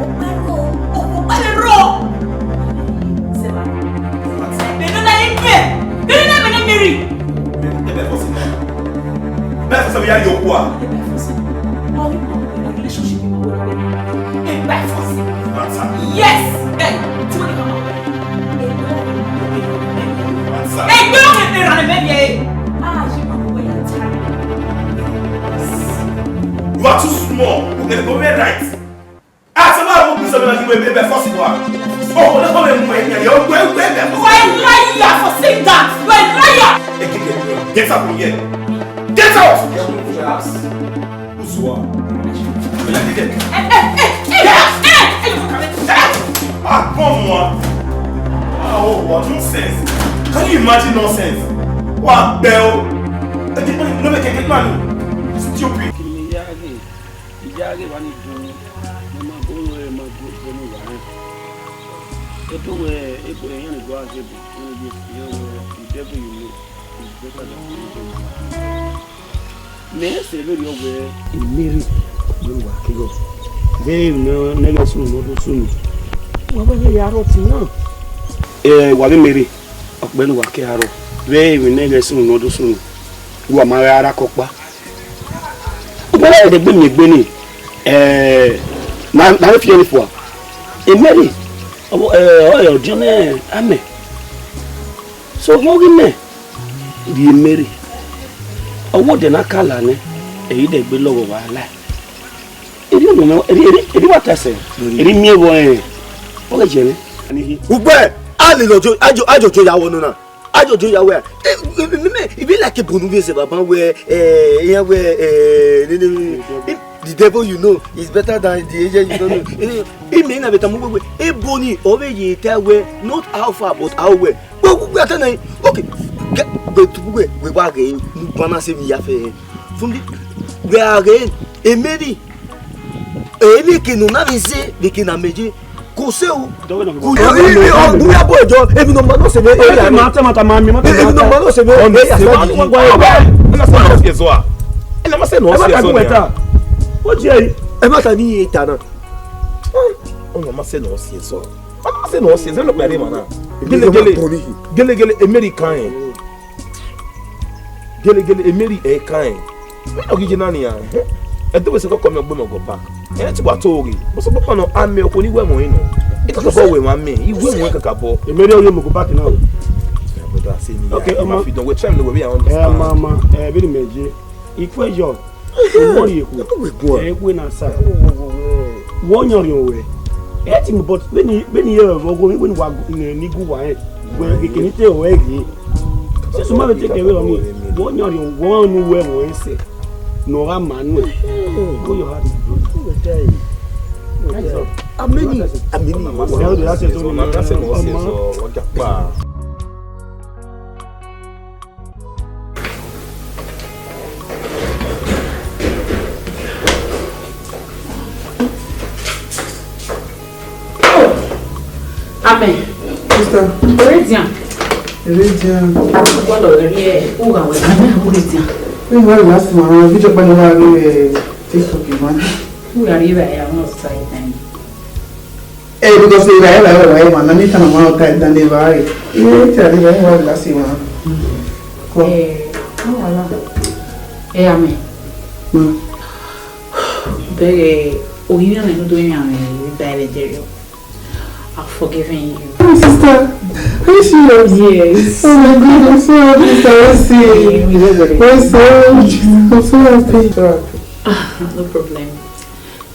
Okpẹrọ, okpẹrọ. Seba. Bẹghe na ibe. Bẹghe na, bẹghe na Mary. Ebe fọ si. Bẹghe fọ si, ya yo kua. Ebe fọ si. Ọ, relationship ni wẹ. Ebe fọ si. Yes. Hey, tí wọ́n ní ká máa wẹ̀. Ẹgbẹ́ òkè tẹ ra lẹ́mẹ̀ yẹ. Ah, you are way too small. You can go very right. Ah, so why would you say that you were a force? Oh, what the hell am I? You're a liar for saying that. You're a liar. Get out from here. Get out. Who's you are? Oya, get there. Eh, eh, eh, eh, eh, eh, eh, eh, eh. Ah, come on. Ah, oh, what nonsense. Can you imagine nonsense? What bell? Eh, get money, no make it, get money. Stupid. Kini mi ya ghe, mi ya ghe wa ni dun. Mo ma go, eh, ma go, go ni wa. E to we, e ko, e yan ni go a ghe bo. Ni ye, ye we, the devil you know. Mẹ sẹ vberriọ wẹẹ, Meri, ne uwa kegho, vbe emwi ne ọ ghẹ sunu ne ọ do sunu, wa vbe ya rre ọtẹn na. Ẹ, wa vbe Meri, ọkpẹ ne uwa ke aro, vbe emwi ne ọ ghẹ sunu ne ọ do sunu, wa ma gha rre akọkpa. Ugbẹn na ẹdẹgbe miẹn egbe ni, ẹ, na, na vbe fian ni fua. Meri, ọ, ẹ, ọ rẹ ọdiọn ne amẹ. So, vbe ọ ghi mẹ, rhie Meri. Ọ wẹ odẹ ne a ka la nẹ, ẹ i dẹ gbe lọghọ vbe a la. Erriọ nọ, erriọ, erriọ, erriọ wa ta sẹ, erriọ miẹn vbọ rẹn, ọ ghẹ jẹ nẹ. Ugbẹn, a lele ojo, ajo, ajo ojo ya wọ nọ na. Ajo ojo ya wẹ. E, e, e, me, me, e be like bunu vbe sẹ baba wẹ, e, iran wẹ, e, ne, ne, e, The devil you know is better than the angel you don't know. Imẹ na vbe tama uwẹ wẹ, ebo ni ọ vbe ye ta wẹ, not how far but how well. Wẹ wẹ ta na, okay. Gbe tu wẹ, wẹ wa ghe nu gbana se mi ya fẹ. From the, wẹ a ghe, emeri, emeke no na vbe ze vbe ke na meje. Kò sẹ o. Kò yọ, i, i, ọ, bu ya bo ẹjọ, emwi ne ọ ma nọ sẹ vbe, e ya ma ta, ma ta, ma mi, ma ta, emwi ne ọ ma nọ sẹ vbe, e ya sa di. Ena ma sẹ nọ si ẹzọ a. Ena ma sẹ nọ si ẹzọ nia. Ọ jẹ yi. Ẹ ma ta ni ta na. Ena ma sẹ nọ si ẹzọ. Ena ma sẹ nọ si ẹzọ, ena ma kpẹre ma na. Gelegele, gelegele, America ẹ. Gelegele, Mary ẹ kan ẹn. Vbene ọ ghi ye na nian, ẹdẹ wẹ sẹ kọkọ mẹ ọgbẹmẹ ọgọ back. Ẹ ti wa to ghe, bọ sẹ kpakpa nọ, amẹ okhuo ni wẹ ẹmwẹ ọnrẹn nọ. Ita kọkọ wẹ ẹmwẹ amẹ, I wẹ ẹmwẹ kakabọ. Mary ọ ye mu ọgọ back na o. Brother, say me, okay, I, ọmọ. Ma fi dọn wẹ try me wẹ we understand. Ẹ, ma, ma, ẹ, vbene mẹ ye. Equation. Ọmọ rhie khuo. Ẹ wẹ na sa. Wọ yan riọn wẹ. Ẹ ti mu, but vbene, vbene ye ọgọ, vbene wa ne, ni gu wa rẹn. Wẹ keke ni te wẹ ghe. Sisi ma vbe te kẹvbe ọni, wọ yan riọn, wọ nu wẹ wọ ẹsẹ. Ne ọ gha ma nuẹn. Go your heart. Ameni, ameni. Wẹ ọ de ya sẹ so ni. Ọmọ. Amen. Sister. Oredian. Oredian. Wọ́n lọ rí ẹ, ó gà wẹ̀, àmì àwọn Oredian. Ní ìwà ìwà sì máa ń rí ìjọba ní wàá rí ẹ TikTok ìwà. Wúrà rí ẹ báyìí, àwọn ọ̀sán yìí náà. Eh, because they were like, like, man, I need to know what time they were. Yeah, they were like, that's it, man. Cool. Eh, no, no. Eh, amen. Mm. But, eh, oh, you know, I don't do any of it. I've forgiven you. Oh, sister, are you serious? Yes. Oh my God, I'm so happy, sister. Let's see. Yeah, we will. Let's see. I'm so happy. Ah, no problem.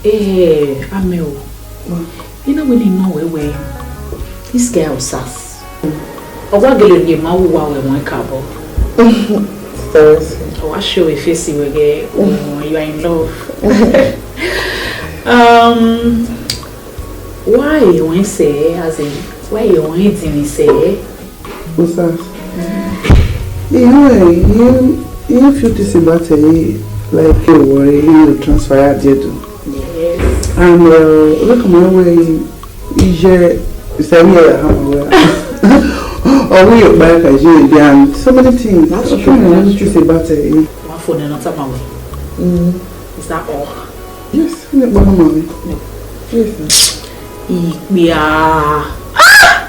Eh, Ameo. Mm. You know when you know where, where this guy was us. Ọ wa gele rhie ma wu wa wẹ wọn kabọ. Sister, ọ wa show a face wẹ gẹ, oh, you are in love. Um, why you want say, as in, why you want to say? What's that? You know, you, you feel this about a, like, you worry, you transfer there too. Yes. And, uh, look, my way, ije, isemi ya ha ma wẹ. Ọ wi yo kpa ka je bi and so many things. That's true. That's true. What for the not about? Mm. Is that all? Yes, ne ba ma. No. Yes. Ikpia. Ah!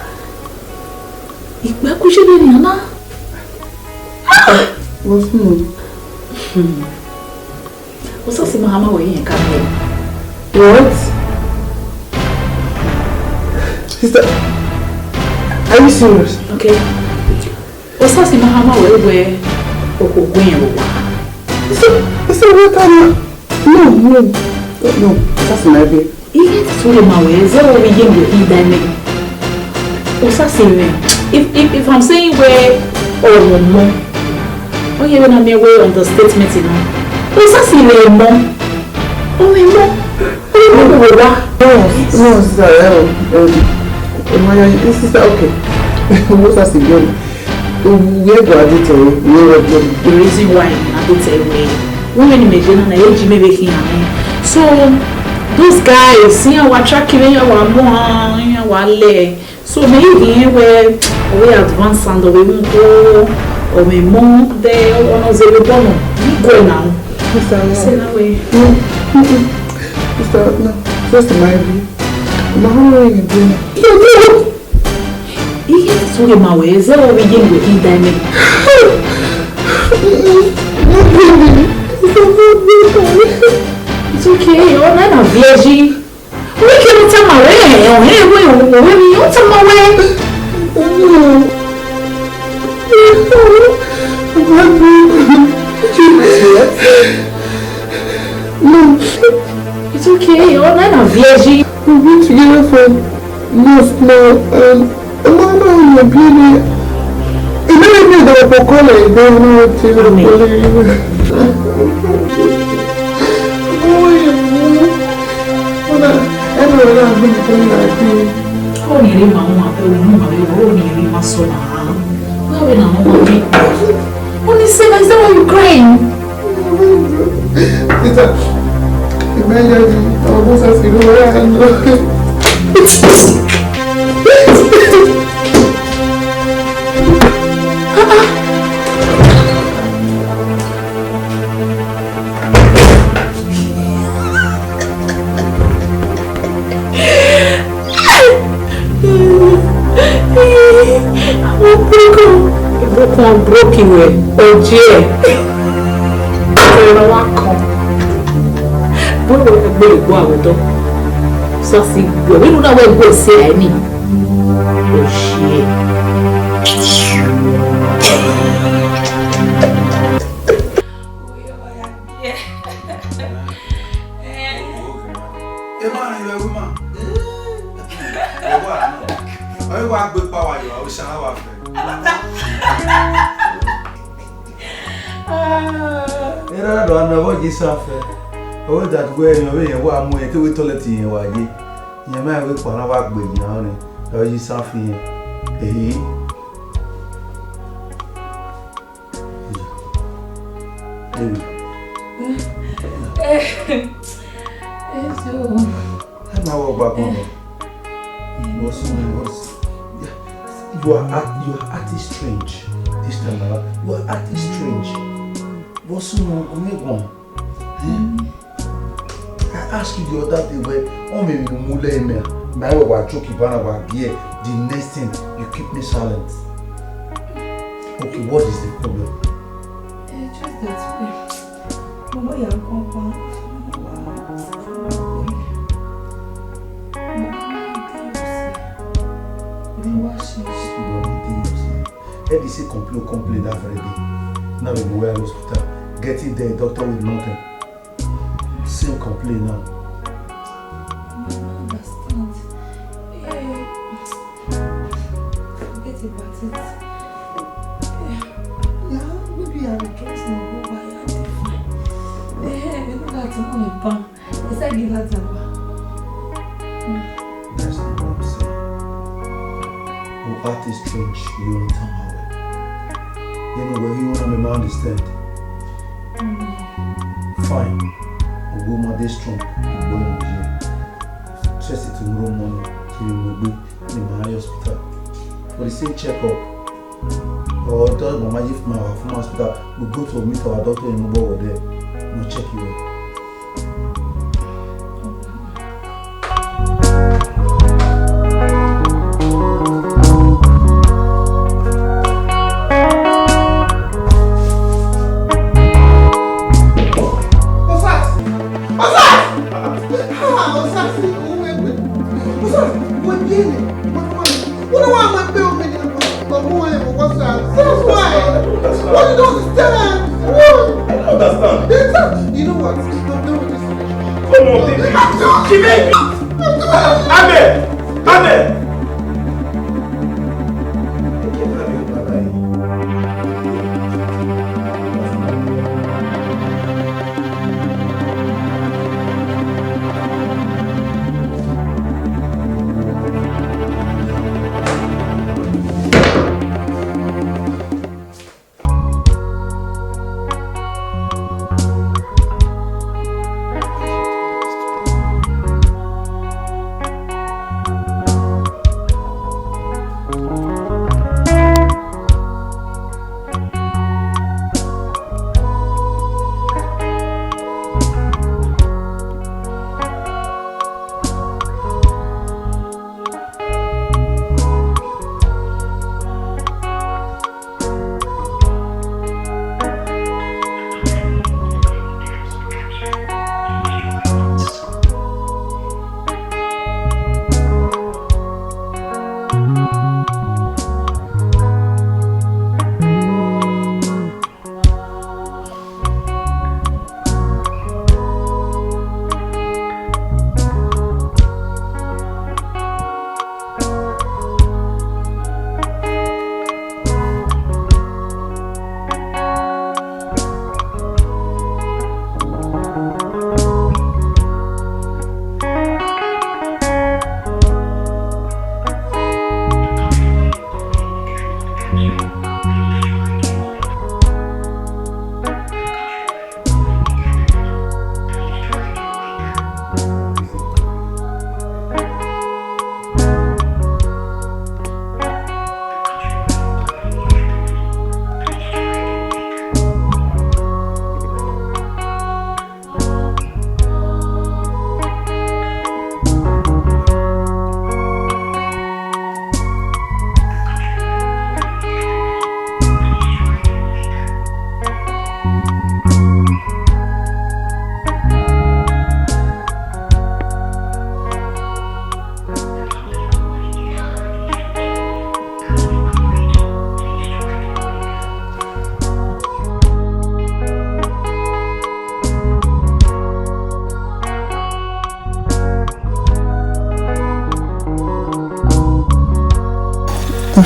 Ikpia ku je ni na. Ah! What's no? Hmm. What's up, Mahama? Where you come here? What? Sister, are you serious? Okay. Osasi Mahama wẹ wẹ okhuo gbe yẹn vbe owa. Sister, sister, what are you? No, no, no, Osasi, my babe. Ihe tutu le ma wẹ zẹ wo vbe ye mẹ gbe da mẹ. Osasi mẹ. If, if, if I'm saying wẹ ọmọ, ọ ye vbe na miẹn wẹ understatement nọ. Osasi mẹ mọ. Ọ mẹ mọ. Ọ mẹ mọ vbe owa. No, no, sister, eh, um, um, my sister, okay. Osasi, babe. Uwẹ gua de tẹ, uwẹ wẹ de. The reason why I do tell you, women in Medina na eji me be here. So those guys, yeah, wa track him, yeah, wa mo, yeah, wa le. So me even where we advance and we won't go, or me mo there, or no zero bono. We go now. Sister, no. Say that way. No. Mm-mm. Sister, no. Just my view. My whole way you do. You do. Ihe tutu ghe ma wẹ zẹ wo vbe ye mẹ gbe da mẹ. It's okay, ọ na na viẹ ji. Wẹ ke no tama wẹ, ọ he wẹ, ọ wẹ mi, ọ tama wẹ. No. It's okay, ọ na na viẹ ji. We've been together for months now, and I'm not in your beauty. You never knew that I could call her, you don't know what to call her. Oh, you Ọni rre ma wọn abẹ unu ma vbe ro, ọni rre ma sọ na. Wẹ wẹ na wọn ma vbe. Ọni sẹ na, is that why you crying? Peter, imagine, I was supposed to know where I know. Àwọn broken, broken, broken wẹ, ọjẹ. Ẹ̀rọ wa kàn. Bó wẹ gbé ìgbó àwùjọ. Sọ sí gbé. Nínú náà wẹ gbé sí àìní. Ọjẹ. Emwa ni vbe ẹvbo ima. Ẹvbo a nọ. Ọ wa gbe kpa wa yọ, Osanobua fẹ. Erha do a nọ vbe ọ ye isan fẹ. Ọ wẹ that wẹ emwi ọvbehe wa mu ẹn te wẹ toilet yẹn wa ye. Yẹn ma wẹ kpa na wa gbe yan ọnrẹn. Ọ ye isan fi yẹn. Ehe. Baby. Eso. Ẹ na wọ gba gbọn mẹ. What's wrong? What's, yeah. You are act-, you are acting strange this time around. You are acting strange. What's wrong? Come here, one. Eh? I asked you the other day, wẹ ọmọ emwi ne u mu lẹ mẹ, ma wẹ wa joke banna wa gie, the next thing, you keep me silent. Okay, what is the problem? Eh, just that way. Mama, you are come, come. Ẹ dey say complain, complain that very day. Now we go where hospital. Getting there, doctor with nothing. Same complain now. I don't understand. Eh, forget about it. Eh, yeah, maybe I will trust my whole wife and be fine. Eh, you know that I'm on a ban. It's like you like that. That's not what I'm saying. Who act is strange, you don't tell my way. You know where you wanna make me understand. Fine. Ogbomọdé strong. Ogbomọdé. Chest tomorrow morning. Till you go back to my hospital for the same checkup. Or tell mama if my our former hospital, we go to meet our doctor in Ubo there. No check you. Osas! Osas! Ah, Osas, uwe gbe. Osas, we bi ene. Uno wa mọ pé omi ni ọmọ ẹ wọ what's up. That's why. What you don't understand? What? I don't understand. You know what? I'm done with this. Come on, baby. She made me. Amen. Amen.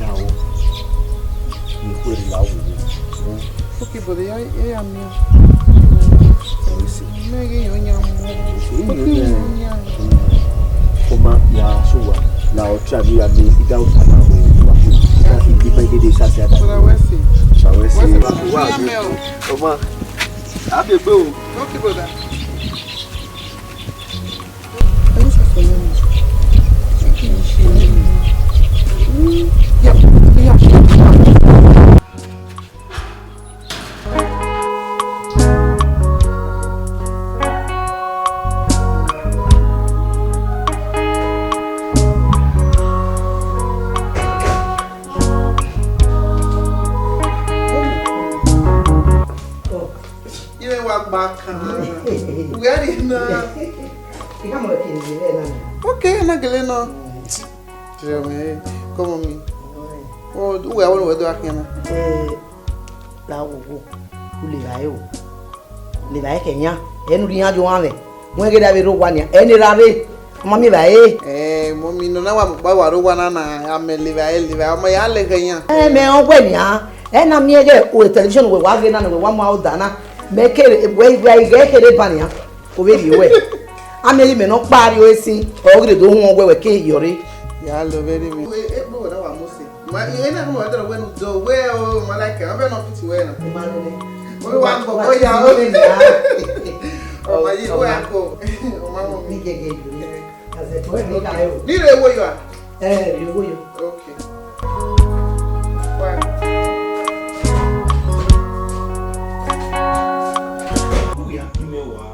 Ya wo. Ni khuẹrhẹ la wo wo. Okay, brother, ya, ya, ya miẹn. Let me see. Mẹ ghe yọ yan Ọma ya sẹ uwa, la ọ try ne u ya miẹn I gha ota na wẹ wa ke, I gha ke gbe ima dede sẹ asẹ ada. Brother Wesley. Brother Wesley. Wesley, wa ke wa. Iya mẹ o. Ọma, a bi egbe o. Okay, brother. Iran wa gba kan. Where is now? Ikamọ ke ni le na. Okay, na gele nọ. Tell me, come on me. Oh, who I want to do that here now? Eh, la wo wo. U levba ẹre o. U levba ẹre khẹ yan. Ẹ ne u rhie iran ye ohanmwẹ. Wẹ ghe da vbe rre owa nian. Ẹ ne ra rre. Ọ ma miẹn evbare. Eh, mummy, nọ na wa mu kpa wa rre owa na na, a mẹ levba ẹre, levba ẹre. Ọ ma ya lẹ khẹ yan. Ẹ mẹ ọ wẹ nian. Ẹ na miẹn ghẹ o television wẹ wa ghe na ne wẹ wa mu aro da na. Mẹ kere, wẹ, wẹ i ghẹ kere ba nian. Ovbi erriọ wẹ. A miẹn ghi mẹ ne ọ kpa rrie ore sin, ọ ghi rre do huẹn wẹ wẹ ke yọ rre. Ya lọ vbe rre mwẹ. Wẹ, e kpo wẹ na wa mu sẹ. Ma, e na ko wẹ dọrọ wẹ ne u do, wẹ o, ma like, ọ vẹ nọ fit wẹ na. Ma lo nẹ. Wẹ wa gbọ, ọ ya o. Ọ ma yi, wẹ a ko. Ọ ma mọ mi. Ni gẹgẹ yo. Azẹ to ẹ ni ka ẹ o. Ni rre wo yo a? Ẹ, rre wo yo. Okay. Wa. Who ya be me wa?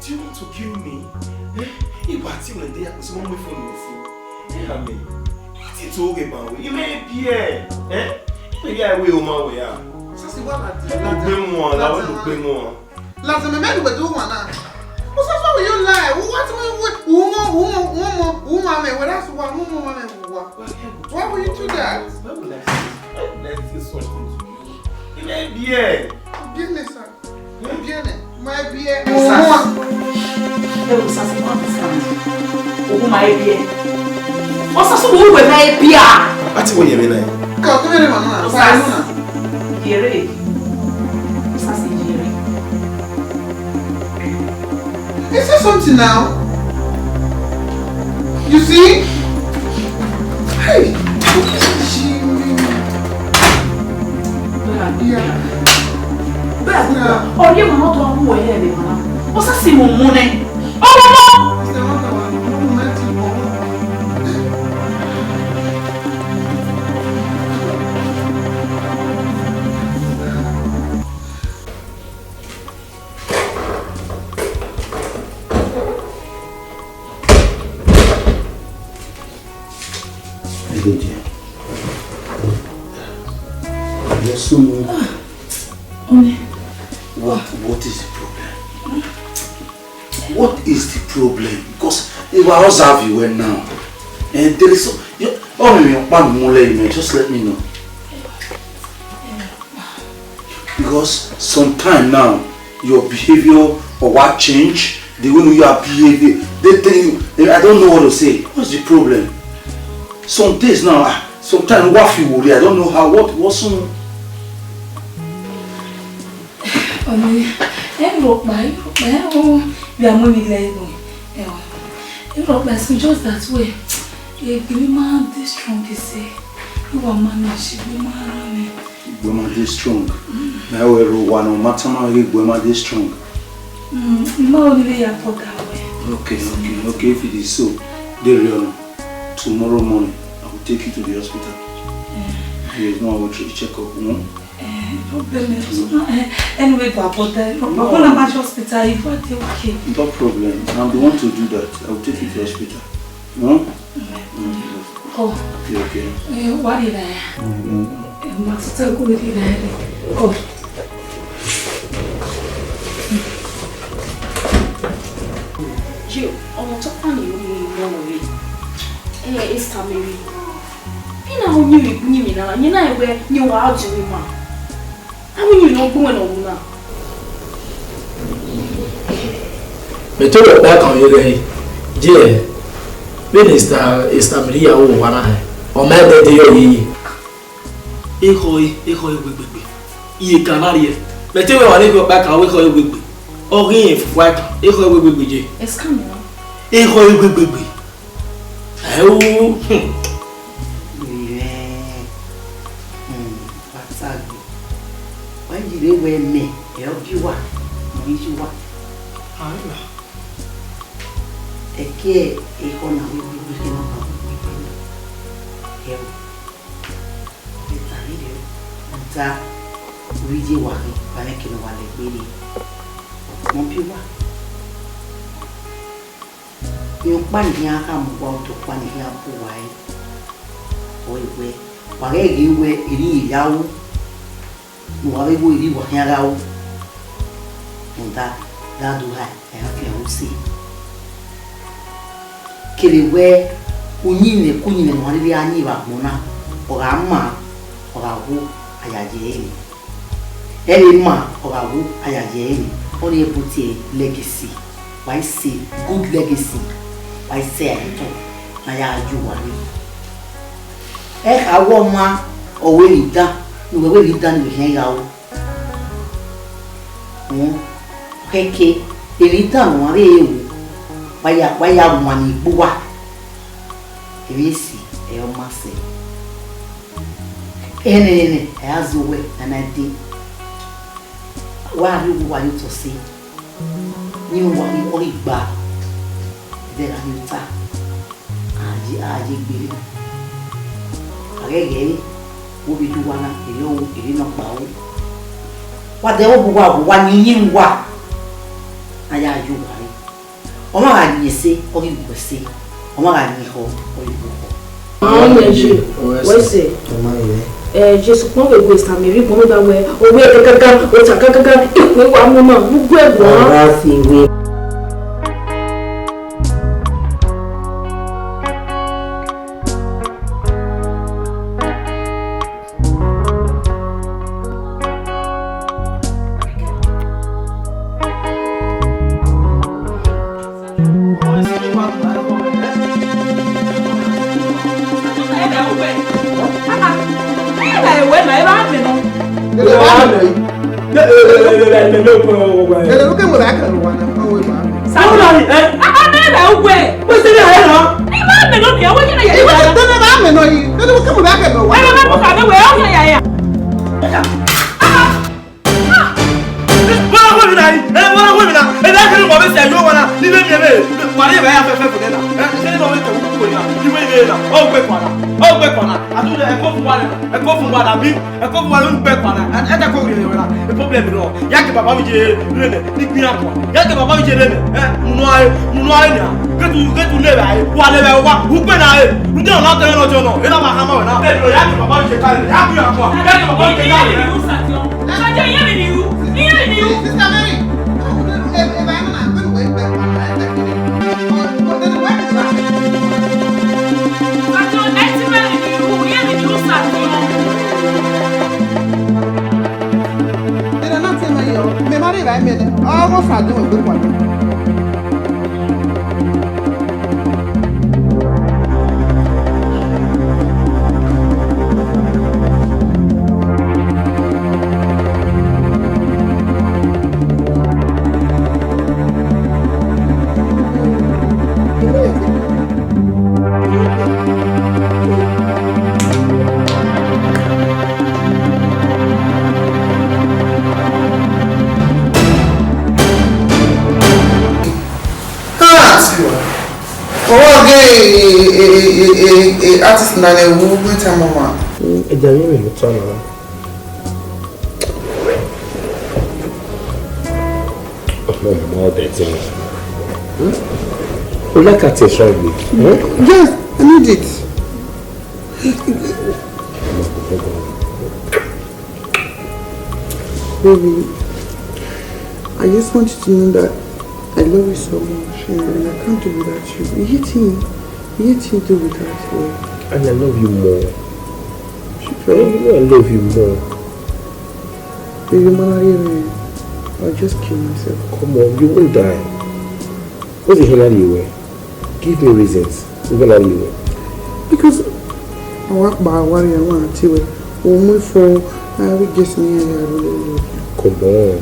Do you want to kill me? Eh? Igba ti wẹ de ya ko si mo mu phone mi si. Eh, ame. Ti to ge ba we. Ime bi e. Eh? Ime ya we o ma we ya. Sisi wa la ti. Lo gbe mu, la we lo gbe mu. Lazima mẹ ne uwẹ do wan na. Osasa, will you lie? What will you, umo, umo, umo, umo, mẹ, wẹ that's why, umo, umo, mẹ, wa. Why will you do that? Why would I say, why would I say something to you? Ime bi e. Bi e nẹ, sir. Bi e nẹ. Ma bi e. Osasa. Ẹ, Osasa, you understand? Ogun ma bi e. Osasa, wo we ma bi a. Ati wo yẹn mi na. Ka o kẹmẹ rẹ ma na. Osasa. Yere. Osasa, yere. Is there something now? You see? Hey! Yeah. Bẹ́ẹ̀ ni, ọ̀rẹ́ màmá tó wá wọ̀ ẹ́ lè máa. Ó sá sí mo mú nẹ. Ọmọ náà! Ẹgbẹjẹ. Yes, so. Honey. What, what is the problem? What is the problem? Because if I observe you well now, and there is so, you, oh, mi, mi, mi, just let me know. Because sometime now, your behavior or what change, the way you are behaving, they tell you, I don't know what to say. What's the problem? Some days now, ah, sometimes what you worry, I don't know how, what, what's wrong? Ọni, ẹ rọ pa, ẹ rọ pa, ẹ o, bi a mu mi lẹ enu. Ẹ wa. Ẹ rọ pa, so just that way. Egbe mi ma dey strong, he say. Ẹ wa manage, egbe ma rre mwẹ. Egbe ma dey strong. Na wẹ rọ wa nọ, ma tama ghe egbe ma dey strong. Mm, ma only dey ya for that way. Okay, okay, okay. If it is so, dey real now. Tomorrow morning, I will take you to the hospital. Yeah. Yes, no, I will check up. Hmm? Eh, no problem. Eh, anyway, but, but, uh, no, no, no, no, hospital, if I take, okay. No problem. I'm the one to do that. I will take you to hospital. Hmm? Oh. You okay? Eh, what did I? Mm-hmm. Eh, Master, go with you there. Oh. Yo, ọmọ tó pààyàn ló mú mi lọ́wọ́ rẹ̀. Eh, Esther Mary. Ina onye ri bunyi mi na, nye na ewe nye wa aju mi ma. Amu nyi no gbe no na. Mẹ te wẹ ọkpa kan ye rẹn, je, minister, Esther Mary ya wo wa na hẹ. Ọ ma ẹdẹdẹ yọ yi. Ekhọe, ekhọe wegbegbe. Iye kan na rriẹ. Mẹ te wẹ wa ne ọkpa kan wẹ ekhọe wegbe. Ọ ghi rẹn fua, ekhọe wegbegbegbe ye. Excuse me. Ekhọe wegbegbegbe. Ẹ o. Hmm. Irẹn, hmm, wa ta gbe. Wa yi rre wẹ mẹ, ẹ ọ gie uwa, mẹ ọ i yi uwa. Aina. Ẹki ekhọe na wegbegbegbe, ekhọe na wegbegbegbe. Ẹ o. Vbe ta vberriọ, rhunmwuda, u ghi ye wa khin, wa mwẹ eke ne uwa lẹ gbe rre. Mẹ ọ biẹ uwa. Rẹn ọkpa ne I khian khama uwa, odẹ ọkpa ne I khian bu uwa ẹre, ọre wẹ, wa ghẹ ghe wẹ erriọ ya ru, ne uwa vbe wẹ erriọ uwa khian gha ru, rhunmwuda, da do hae, ẹ i ra fian ru sẹ. Kevbe wẹ uyinmwẹ ke uyinmwẹ ne ọ ma rhirhi gha yin vbe agbọn na, ọ gha maa, ọ gha wu, a ya ye ẹre. Ẹ vbe maa, ọ gha wu, a ya ye ẹre. Ọnii ẹre bu tie legacy. Wa i sẹ good legacy, wa i sẹ ẹre otọ ne a ya ye uwa rre. Ẹ kha wẹ ọmwa, ọ wẹ emwi dan, ne uwẹ wẹ emwi dan ne uwẹ khian gha ru. Uhunmwu, ọ khẹke, emwi dan ne ọmwa vbe ru, wa ya, wa ya wan ni gbe uwa. Emwi esi, ẹ i re ọ ma sẹ. Ẹnẹnẹ, ẹ i ra zẹ owẹ ne a na dee. Wa rhie owa ye otọ sẹ. Ni uwa ghi, ọ ghi gba, ẹdẹ gha miẹn ota, a ye, a ye gbe rre. A ghẹ ghẹ re, wo vbe do uwa na, erriọ o, erriọ nọkpa o. Wa dẹ vbe obọ uwa, wa ni uyinmwẹ uwa, a ya ye uwa rre. Ọmwa gha yin ẹse, ọ ghi wu ẹse. Ọmwa gha yin ekhọe, ọ ghi wu ekhọe. Ọmwa yin ẹse, wẹ sẹ. Ọmwa yin ẹse. Ẹ, Jesu kpọnmwẹ gu Sameri kpọnmwẹ da wẹ, owẹ gagaga, ota gagaga, ikun wa mu ma, ugu ẹguọn. Ọmwa si wẹ. Wẹ na wẹ emwi na, ẹ, wẹ na wẹ emwi na, ẹ, vbe a kere uwa vbe sẹ yo wa na, ni vbe miẹn mwẹ, wa rhie evbare ya fẹfẹ fo nẹ na, ẹ, sẹ ne ọ vbe tẹ uwu na, ni vbe rhie na, ọ gbe kua na, ọ gbe kua na, a tu ẹko fun wa na, ẹko fun wa na bi, ẹko fun wa na, ọ gbe kua na, ẹ, ẹ ta ẹko rhie wẹ na, e problem nọ, ya ke baba mi je rre nẹ, ni gbinna kua, ya ke baba mi je rre nẹ, ẹ, unu a re, unu a re nia, ke tu, ke tu le vbe a re, wa le vbe a re, wa, u gbe na re, u de ọ na tẹ mwẹ ne ọjọ nọ, ena ma khama wẹ na, ẹ, ya ke baba mi je ka re, ya ke ya kua, ya ke baba mi je ka re. Sister Mary. Ọmwa ghe artist na ne wu wẹ tama ọmwa. Ẹja vbe mwẹ ne otọ na. Ọmọ ọmọ ọdẹ tí wọn. O like that test right way. Yes, I need it. Baby, I just want you to know that I love you so much, and I can't do without you. You hate me. You hate me do without you. And I love you more. Baby, you know I love you more. Baby, man, I, I'll just kill myself. Come on, you won't die. What's the hell are you wearing? Give me reasons. What's the hell are you wearing? Because I walk by worry, I want to see what. When we fall, I will guess me and I will love you. Come on.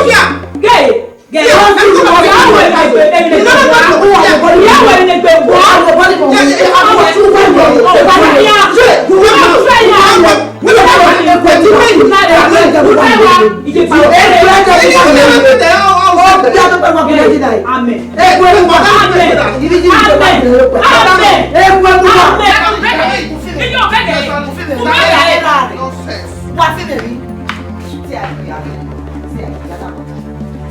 Sophia. Gay. Gay. Yeah, I'm not gonna go. Yeah, I'm not gonna go. Yeah, I'm not gonna go. Yeah, I'm not gonna go. Amen. Amen. Amen.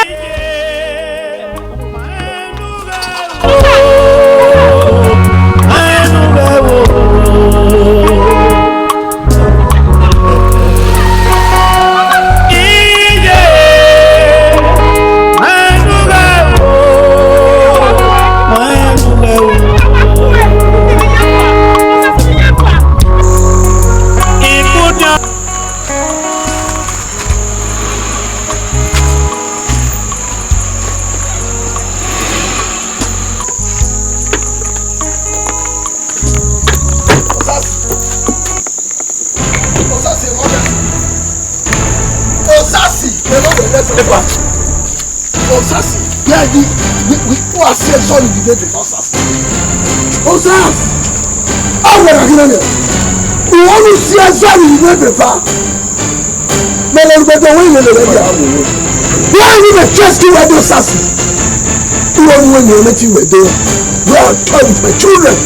Ẹgbẹ́. Osasi. Osasi, emọ vbe ẹzọ. Osasi, emọ vbe ẹzọ. Epa. Osasi, ya di, wi, wi, wa si ẹzọ ni vbe vbe Osasi. Osasi. Awẹ na ghi nọ nẹ. Uwẹ nu si ẹzọ ni vbe vbe fa. Mẹ lẹ rugbe do wẹ ilele rẹ dia. Why you dey chase to wẹ do Osasi? Uwẹ nu wẹ ni ọmọ ti wẹ do. Where I toy with my children.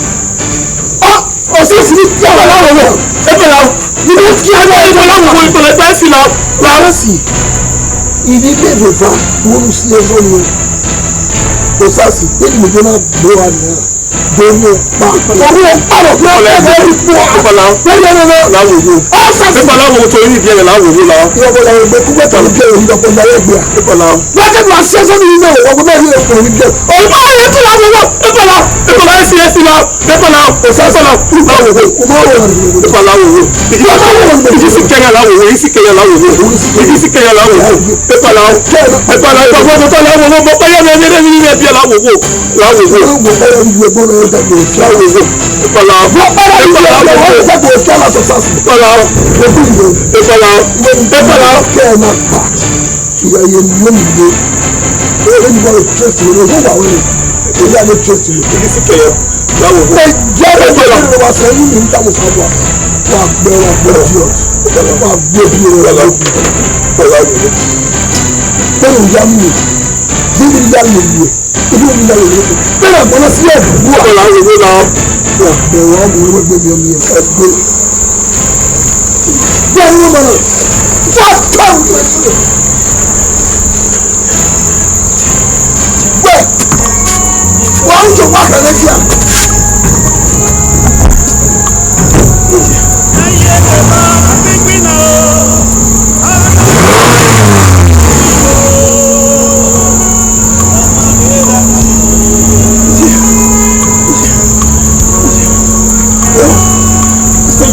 Ah, Osasi ni kí ọmọ náà wọ. Ebe la. Ni mo kí ọmọ náà wọ, ebe la wọ, ebe la wọ, ebe la wọ. Osasi. Osasi. Ìdí bẹ́ẹ̀ fẹ́ fa, wọ́n lu sí ẹjọ́ ni. Osasi, bẹ́ẹ̀ ni mo jẹ́ náà gbọ́ wa nìyẹn. Bẹ́ẹ̀ni o pa. Owó pa lọ bí ọ̀lẹ́ ẹgbẹ́ rí pọ̀. Ìpàlà. Bẹ́ẹ̀ni o lọ. Làwọn òwò. Ọ̀sán sí. Ìpàlà wo tó yín bí ẹ̀rẹ̀ làwọn òwò la. Ìyọ̀bọ̀ làwọn ẹgbẹ́ kúgbẹ́ tó ń jẹ́ òun dọ̀pọ̀ ìyàwó ẹgbẹ́. Ìpàlà. Wọ́n ti máa ṣe sọ́dún yìí náà, ọgbọ́n bẹ́ẹ̀ ni èkó ní jẹ́. Ọ̀rọ̀ bá yẹn tó làwọn òwò. Ìpàlà. Ìpàlà ẹ̀ sì ẹ̀ sì la. Ìpàlà. Ọ̀sán sọ̀rọ̀. Làwọn òwò. Ìpàlà wo. Ìpàlà wo. Ìdí sí kẹyà làwọn òwò. Ìdí sí kẹyà làwọn òwò. Ìdí sí kẹyà làwọn òwò. Ìpàlà. Ìpàlà. Ìpàlà. Ìpàlà. Ìpàlà. Ìpàlà. Ìpàlà. Ìpàlà. Làwọn òwò. Làwọn òwò. Ìwé gbọ́dọ̀ yóò dàgbò òfin. Làwọn òwò. Ìpàlà. Wọ́n gbọ́dọ̀ yóò dàgbò òfin. Ìpàlà. Ìpàlà. Ìpàlà. Ìpàlà. Kẹ́ ẹ máa pa. Ìyá yẹn ni ó mi lé. Ó lè ní wọ́n lè trust mi, ó wà wẹ́rẹ́. Èyí á lè trust mi. Èmi sì kẹ̀yà. Báwo? Ẹ jẹ́ ẹgbẹ́ ìjọba ló wá sọ yín ní ìtàkùn sábà. Wà á gbẹ, wà á gbẹ bí ọ. Wà á gbẹ bí ọ. Bàbá mi. Bàbá mi. Bẹ́ẹ̀ ni ìyá mi. Bí mi yá mi lè. Ìlú mi yá mi lè. Bẹ́ẹ̀ ni àgbọ̀nà sí ẹ̀. Wà á gbẹ, wà á gbẹ, wà á gbẹ, wà á gbẹ bí ọ mi. Ẹ gbé. Bẹ́ẹ̀ ni ó mọ̀ náà. Wà á gbẹ. Wẹ, wẹ, u jọ wa kẹrẹ dia.